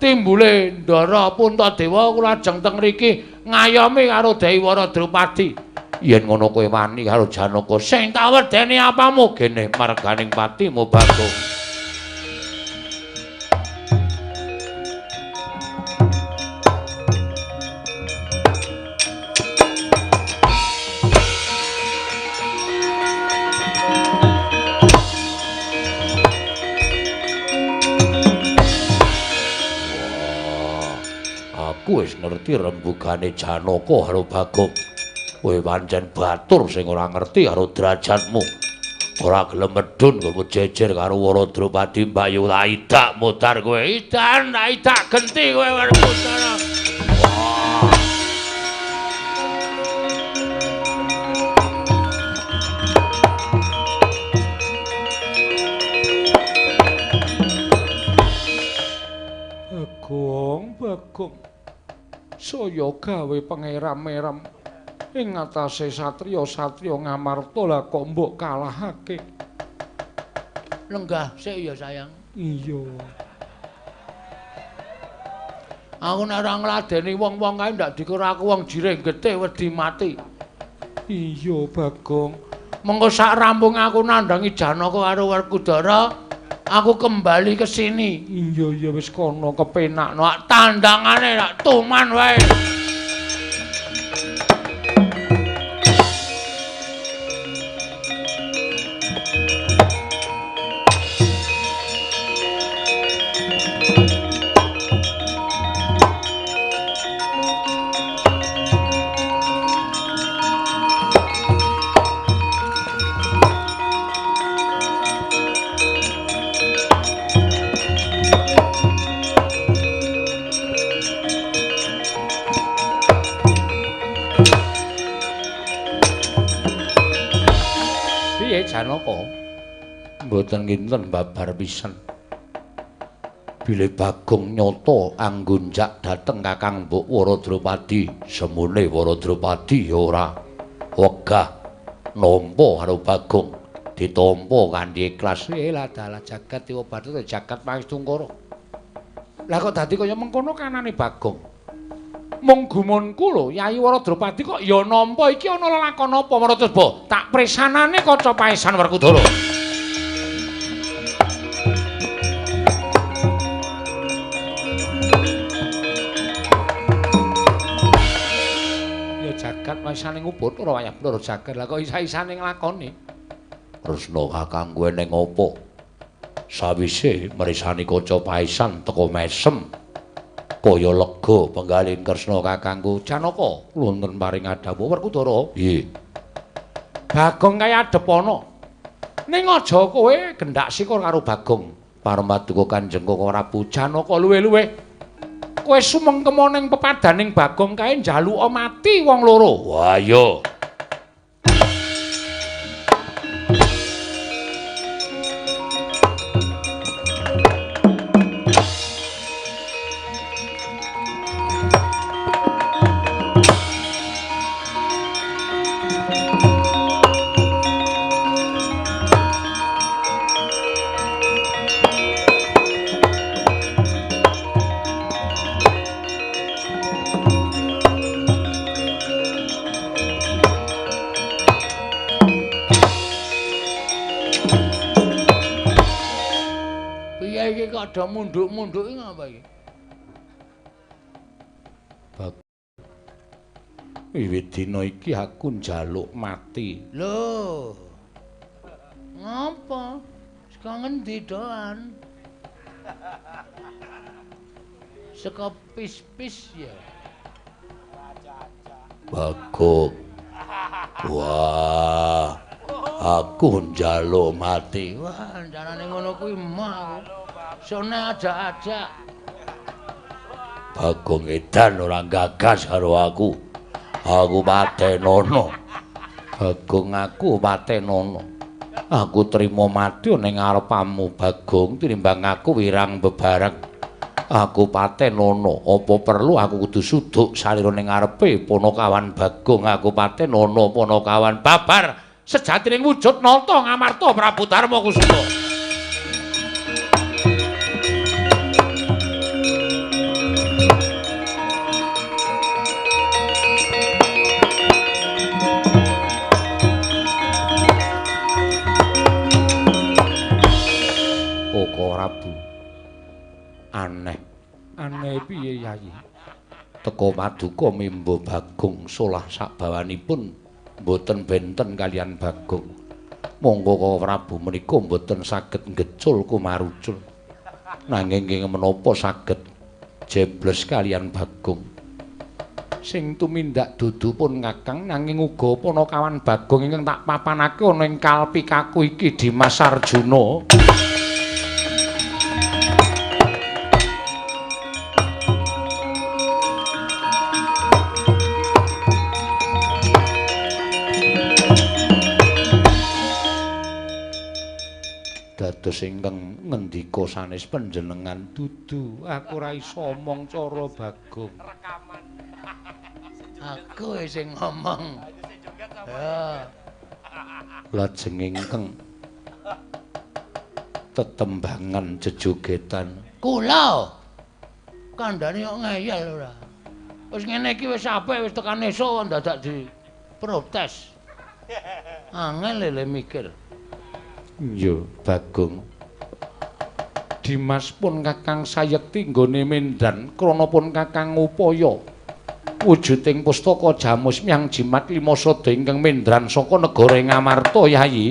timbule Ndara Puntadewa kula ajeng teng mriki ngayomi karo Dewi Wara Drupadi. Yen ngono kowe wani karo Janaka, sing tak wedeni apamu gene marganing patimu Bagong. Aku wis ngerti rembugane Janaka karo Bagong. Kowe pancen batur sing ora ngerti karo derajatmu. Ora gelem medhun nggonmu jejer karo Wara Drupadi Mbayu idak mudhar kowe. Idan, idak genti kowe Werkudara. Wah. Bagong, Bagong. Saya gawe pangeram-eram ing ngatasé satriya-satriya Ngamarta, lah kok mbok kalahake. Lenggah sik ya sayang. Iya. Aku nek ora ngladeni wong-wong kae ndak dikira aku wong jirih getih wedi mati. Iya Bagong. Mengko sak rampung aku nandhangi Janaka karo Werkudara, aku kembali ke sini. Iya iya wis kono kepenakno. Tandangane rak tuman wae. Janaka mboten kinten babar pisan. Bilih Bagong nyata anggunjak dhateng Kakang Mbok Wara Drupadi, semune Wara Drupadi ya ora wegah nampa karo Bagong, ditampa kanthi ikhlas. Lah dalah jagat Dewa Bathara jagat Pangestungkara. Lah kok dadi kaya mengkono kanane Bagong? Mung gumunku lho, Yayi Wara Drupadi kok ya nampa iki ana lelakon apa Maracusba? Tak presanane kaca paesan Werkudara. Ya jagat paesane Upacara wayah Bathara jagat. Lah kok isa-isane nglakoni? Kresna kakangku eneng apa? Sawise mresani kaca paesan teka mesem kaya lega penggalin Kresna kakangku. Janaka wonten paring adhawuh Werkudara. Nggih. Bagong kaya adepana. Ning aja kowe gendak sikur karo Bagong. Paramaduka Kanjeng Koko Prabu Janaka luwe-luwe. Kowe sumengkema ning pepadaning Bagong kae njaluka mati wong loro. Wah iya. Ada munduk-munduk iki ngapa iki? Wiwit dina iki aku njaluk mati. Lho. Ngapa? Saka ngendi doan? Saka pis-pis ya. Bagong. Wah. Aku njaluk mati. Wah, carane ngono kuwi emah aku. Sone ajak-ajak. Bagong edan ora gagas karo aku. Aku patenono. Bagong aku patenono. Aku trimo mati ning ngarepamu Bagong tinimbang aku wirang bebareng. Aku patenono. Apa perlu aku kudu suduk salira ning ngarepe Panakawan Bagong. Aku patenono Panakawan babar sejatining wujud nata Ngamarta Prabu Darma Kusuma. Prabu. Aneh. Aneh piye Yayi? Teka paduka mimba Bagong solah sabawanipun mboten benten kalian Bagong. Monggo Koko Prabu menika mboten saged ngecul kumarucul. Nanging nggih menapa saged jebles kalian Bagong. Sing tumindak dudu pun Kakang nanging uga panakawan Bagong ingkang tak papanake ana ing kalpikaku iki Dimas Arjuna. Dados ingkang ngendika sanes panjenengan dudu aku ora iso omong cara Bagong. Rekaman. Aku sing ngomong. Ya. Lajeng ingkang tetembangan jejogetan. Kula kandhane kok ngeyel ora. Wis ngene iki wis apik wis tekan esuk dadak diprotes. Angel lele mikir. Iya, Bagong. Dimas pun Kakang sayekti nggone mendan krana pun Kakang ngupaya wujuding pustaka Jamus Myang Jimat Lima Sada ingkang mendran saka negara Ngamarta Yayi.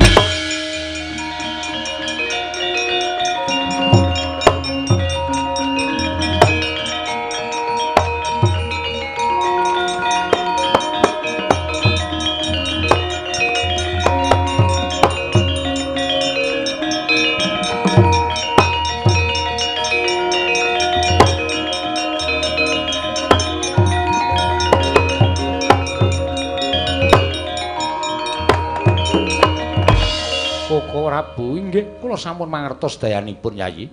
Koko Prabu, inggih kula sampun mangertos dayanipun Yayi.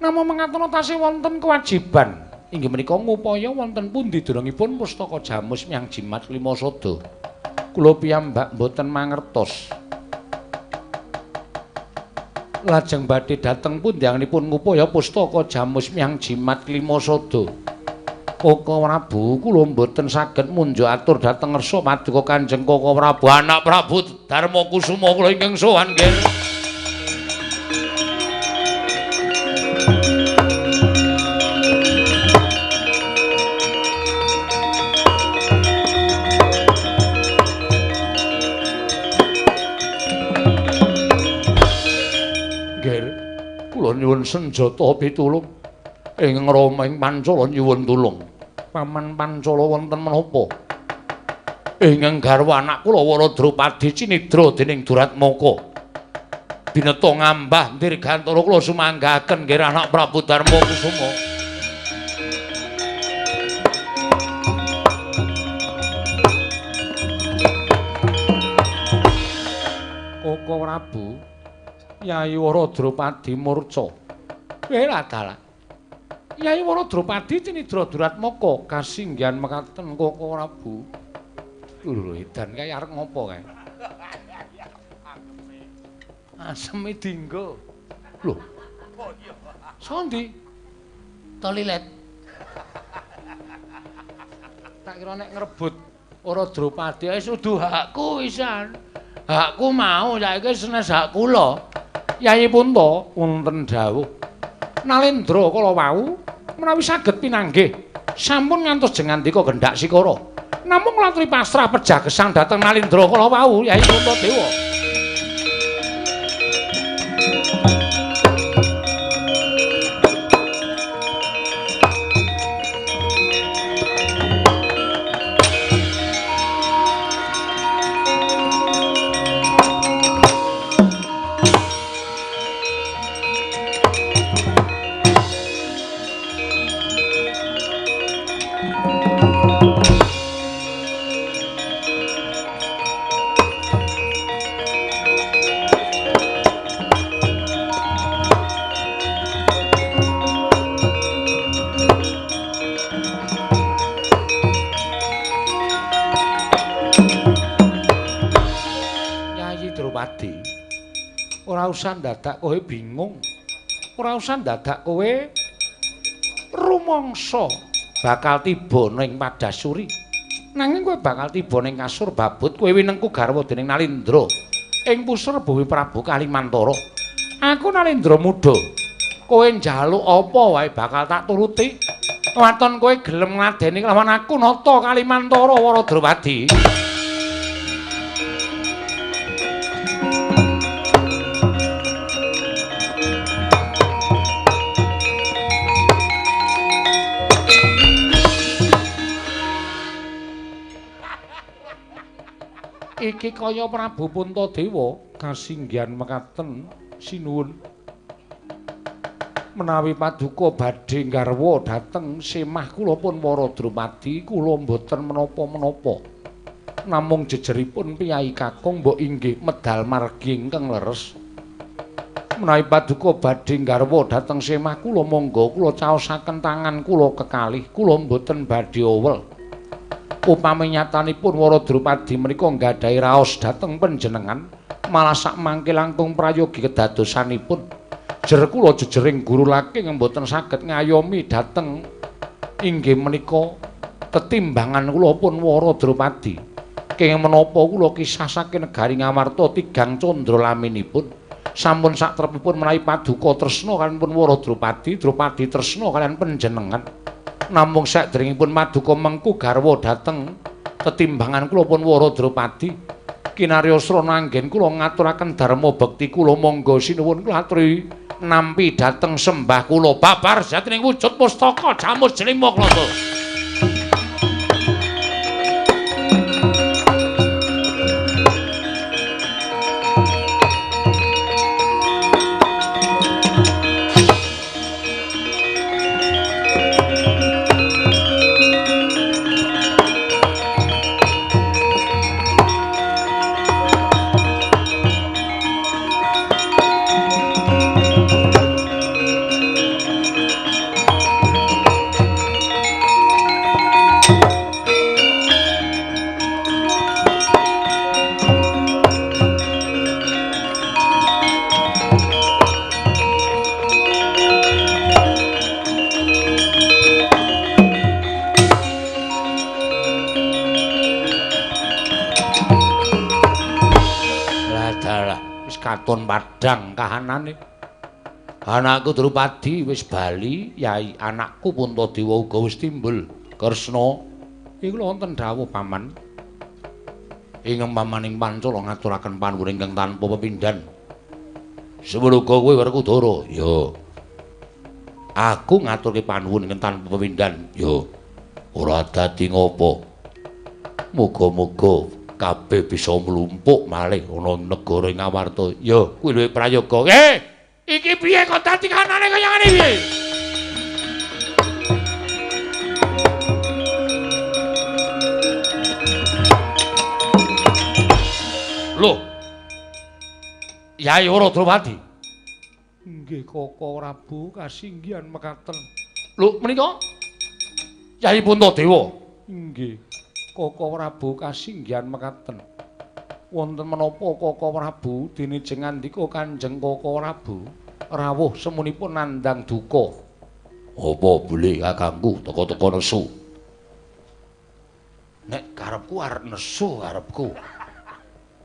Namung mengatono tasih wonten kewajiban inggih menika ngupaya wonten pundi derengipun pustaka Jamus Miang Jimat Klima Sada. Kula piyambak mboten mangertos. Lajeng badhe dhateng pundi anggenipun ngupaya pustaka Jamus Miang Jimat Klima Sada. Koko Prabu kula mboten saged munjuk atur dhateng ngersa paduka Kanjeng Koko Prabu anak Prabu Darma Kusuma kula ingkang sowan nggih. Nggih, kula nyuwun senjata pitulung ing Rama ing Pancala nyuwun tulung. Paman Pancala wonten menapa? Ingkang garwa anak kula Wara Drupadi cinidra dening Duratmaka. Bineta ngambah dirgantara kula sumanggahaken nggih anak Prabu Darma Kusuma. Koko Prabu Yayi Wara Drupadi murca. Welah dalah. Yayi Wara Drupadi cinidra Duratmaka kasinggihan mekaten Koko Prabu. Lho edan kae arep ngopo kae? Aseme dinggo. Lho. Sondi? Toilet. Tak kira nek ngrebut Wara Drupadi wis udu hakku wisan. Hakku mau saiki senes hak kula. Yayi Punta wonten dawuh. Nalendra kala wau menawi saged pinanggih sampun ngantos jengandika gendhak sikara. Namung latri pasrah pejah gesang dhateng Nalendra kala wau Yayi Puntadewa. Ora usah ndadak kowe bingung. Ora usah ndadak kowe rumangsa bakal tiba ning Padasuri. Nanging kowe bakal tiba ning kasur babut kowe winengku garwa dening Nalindra ing pusar bumi Prabu Kalimantara. Aku Nalindra muda. Kowe njaluk apa wae bakal tak turuti. Waton kowe gelem ngladeni kelawan aku nata Kalimantara Wara Drupadi. Iki kaya Prabu Puntadewa kasinggihan mekaten sinuwun. Menawi paduka badhe nggarwa dhateng semah kula pun Wara Drupadi kula mboten menapa-menapa. Namung jejeripun piyayi kakung mbok inggih medal margi ingkang leres. Menawi paduka badhe nggarwa dhateng semah kula monggo kula caosaken tangan kula kekalih kula mboten badhe owel. Upami nyatanipun Wara Drupadi menika nggadahi raos dhateng panjenengan malah sak mangke langkung prayogi kedadosanipun. Jer kula jejering guru laking mboten saged ngayomi dhateng inggih menika tetimbangan kula pun Wara Drupadi. Kenging menapa kula kisah saking negari Ngamarta tigang candra laminipun sampun sak trepipun menawi paduka tresna kaliyan pun Wara Drupadi, Drupadi tresna kaliyan panjenengan. Namung sakderengipun maduka mengku garwa dhateng tetimbangan kula pun Wara Drupadi kinarya srana anggen kula ngaturaken dharma bekti kula monggo sinuwun kula aturi nampi dhateng sembah kula babar jatining wujud pustaka Jamus Jlima Klata. Katon padhang kahanane. Anakku Drupadi wis bali, yai anakku Puntadewa uga wis timbul. Kresna, iku lho wonten dawuh paman. Ing pamaning Pancala ngaturaken panuwun ingkang tanpa pepindhan. Semono kowe Werkudara? Ya. Aku ngaturke panuwun ingkang tanpa pepindhan. Ya. Ora dadi ngopo. Muga-muga kabeh bisa mlumpuk malih ana negara Ngawarta. Ya, kuwi luwih prayoga. Iki piye kok dadi kanane kaya ngene iki? Loh. Yai Wara Drupadi. Nggih Koko Prabu kasinggihan mekaten. Lho menika Yai Puntadewa. Nggih. Koko Prabu kasinggihan mekaten. Wonten menapa Koko Prabu dene jeng ngandika Kanjeng Koko Prabu rawuh semunipun nandhang duka. Apa boleh kakangku teka-teka nesu? Nek karepku arep nesu karepku.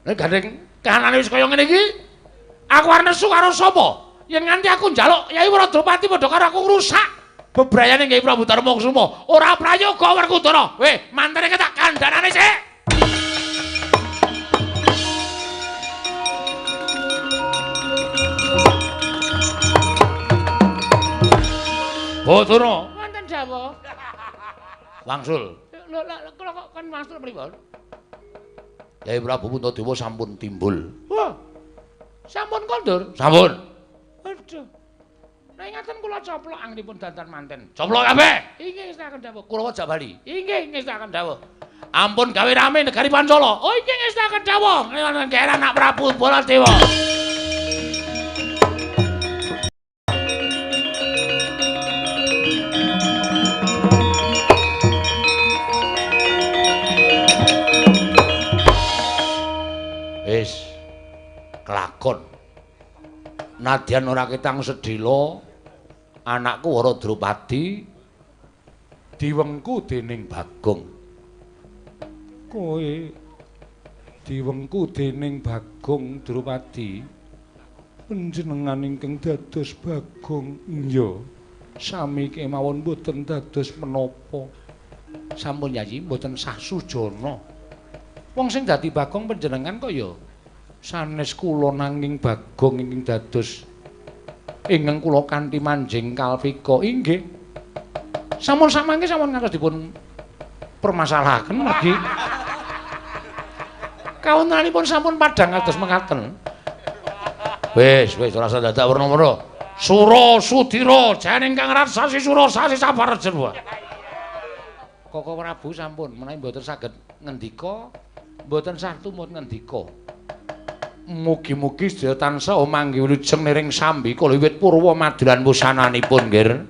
Nek gandeng kahanane wis kaya ngene iki, aku arep nesu karo sapa? Yen nganti aku njaluk Yai Wara Drupadi padha karo aku ngrusak bebrayane Kyai Prabu Darma Kusuma. Ora prayoga Werkudara. Weh, mantene tak kandhanane sik. Bathara, wonten dawuh. Wangsul. Lho, kula kok kon wangsul pripun? Kyai Prabu Puntadewa sampun timbul. Wah. Sampun kondur? Sampun. Aduh. Nek ngaten kula coplok anggenipun dandan manten. Coplok kabeh. Inggih ngestakaken dawuh. Kulawa jak bali. Inggih ngestakaken dawuh. Ampun gawe rame negari Pancala. Oh inggih ngestakaken dawuh. Ngene anak Prabu Baladewa. Wis kelakon. Nadyan ora ketang sedhela, anakku Wara Drupadi diwengku dening Bagong. Kowe diwengku dening Bagong Drupadi. Panjenengan ingkang dados Bagong iya. Sami kemawon mboten dados menapa. Sampun Yayi mboten sah sujana. Wong sing dadi Bagong panjenengan kok ya sanes kula nanging Bagong ingkang dados ingkang kula kanthi manjing kalpika. Inggih. Sampun samangke sampun ngantos dipun permasalahaken mergi kawontenanipun sampun padhang kados mekaten. Wis wis ora usah dadak werna-werna. Sura Sudira jane ingkang raksasi sura sasi sabar jeneng. Koko Prabu sampun menawi mboten saged ngendika, mboten sah tumut ngendika. Mugi-mugi sedaya tansah manggih wilujeng niring sambi kala wiwit purwa madulan wusananipun, Nggir.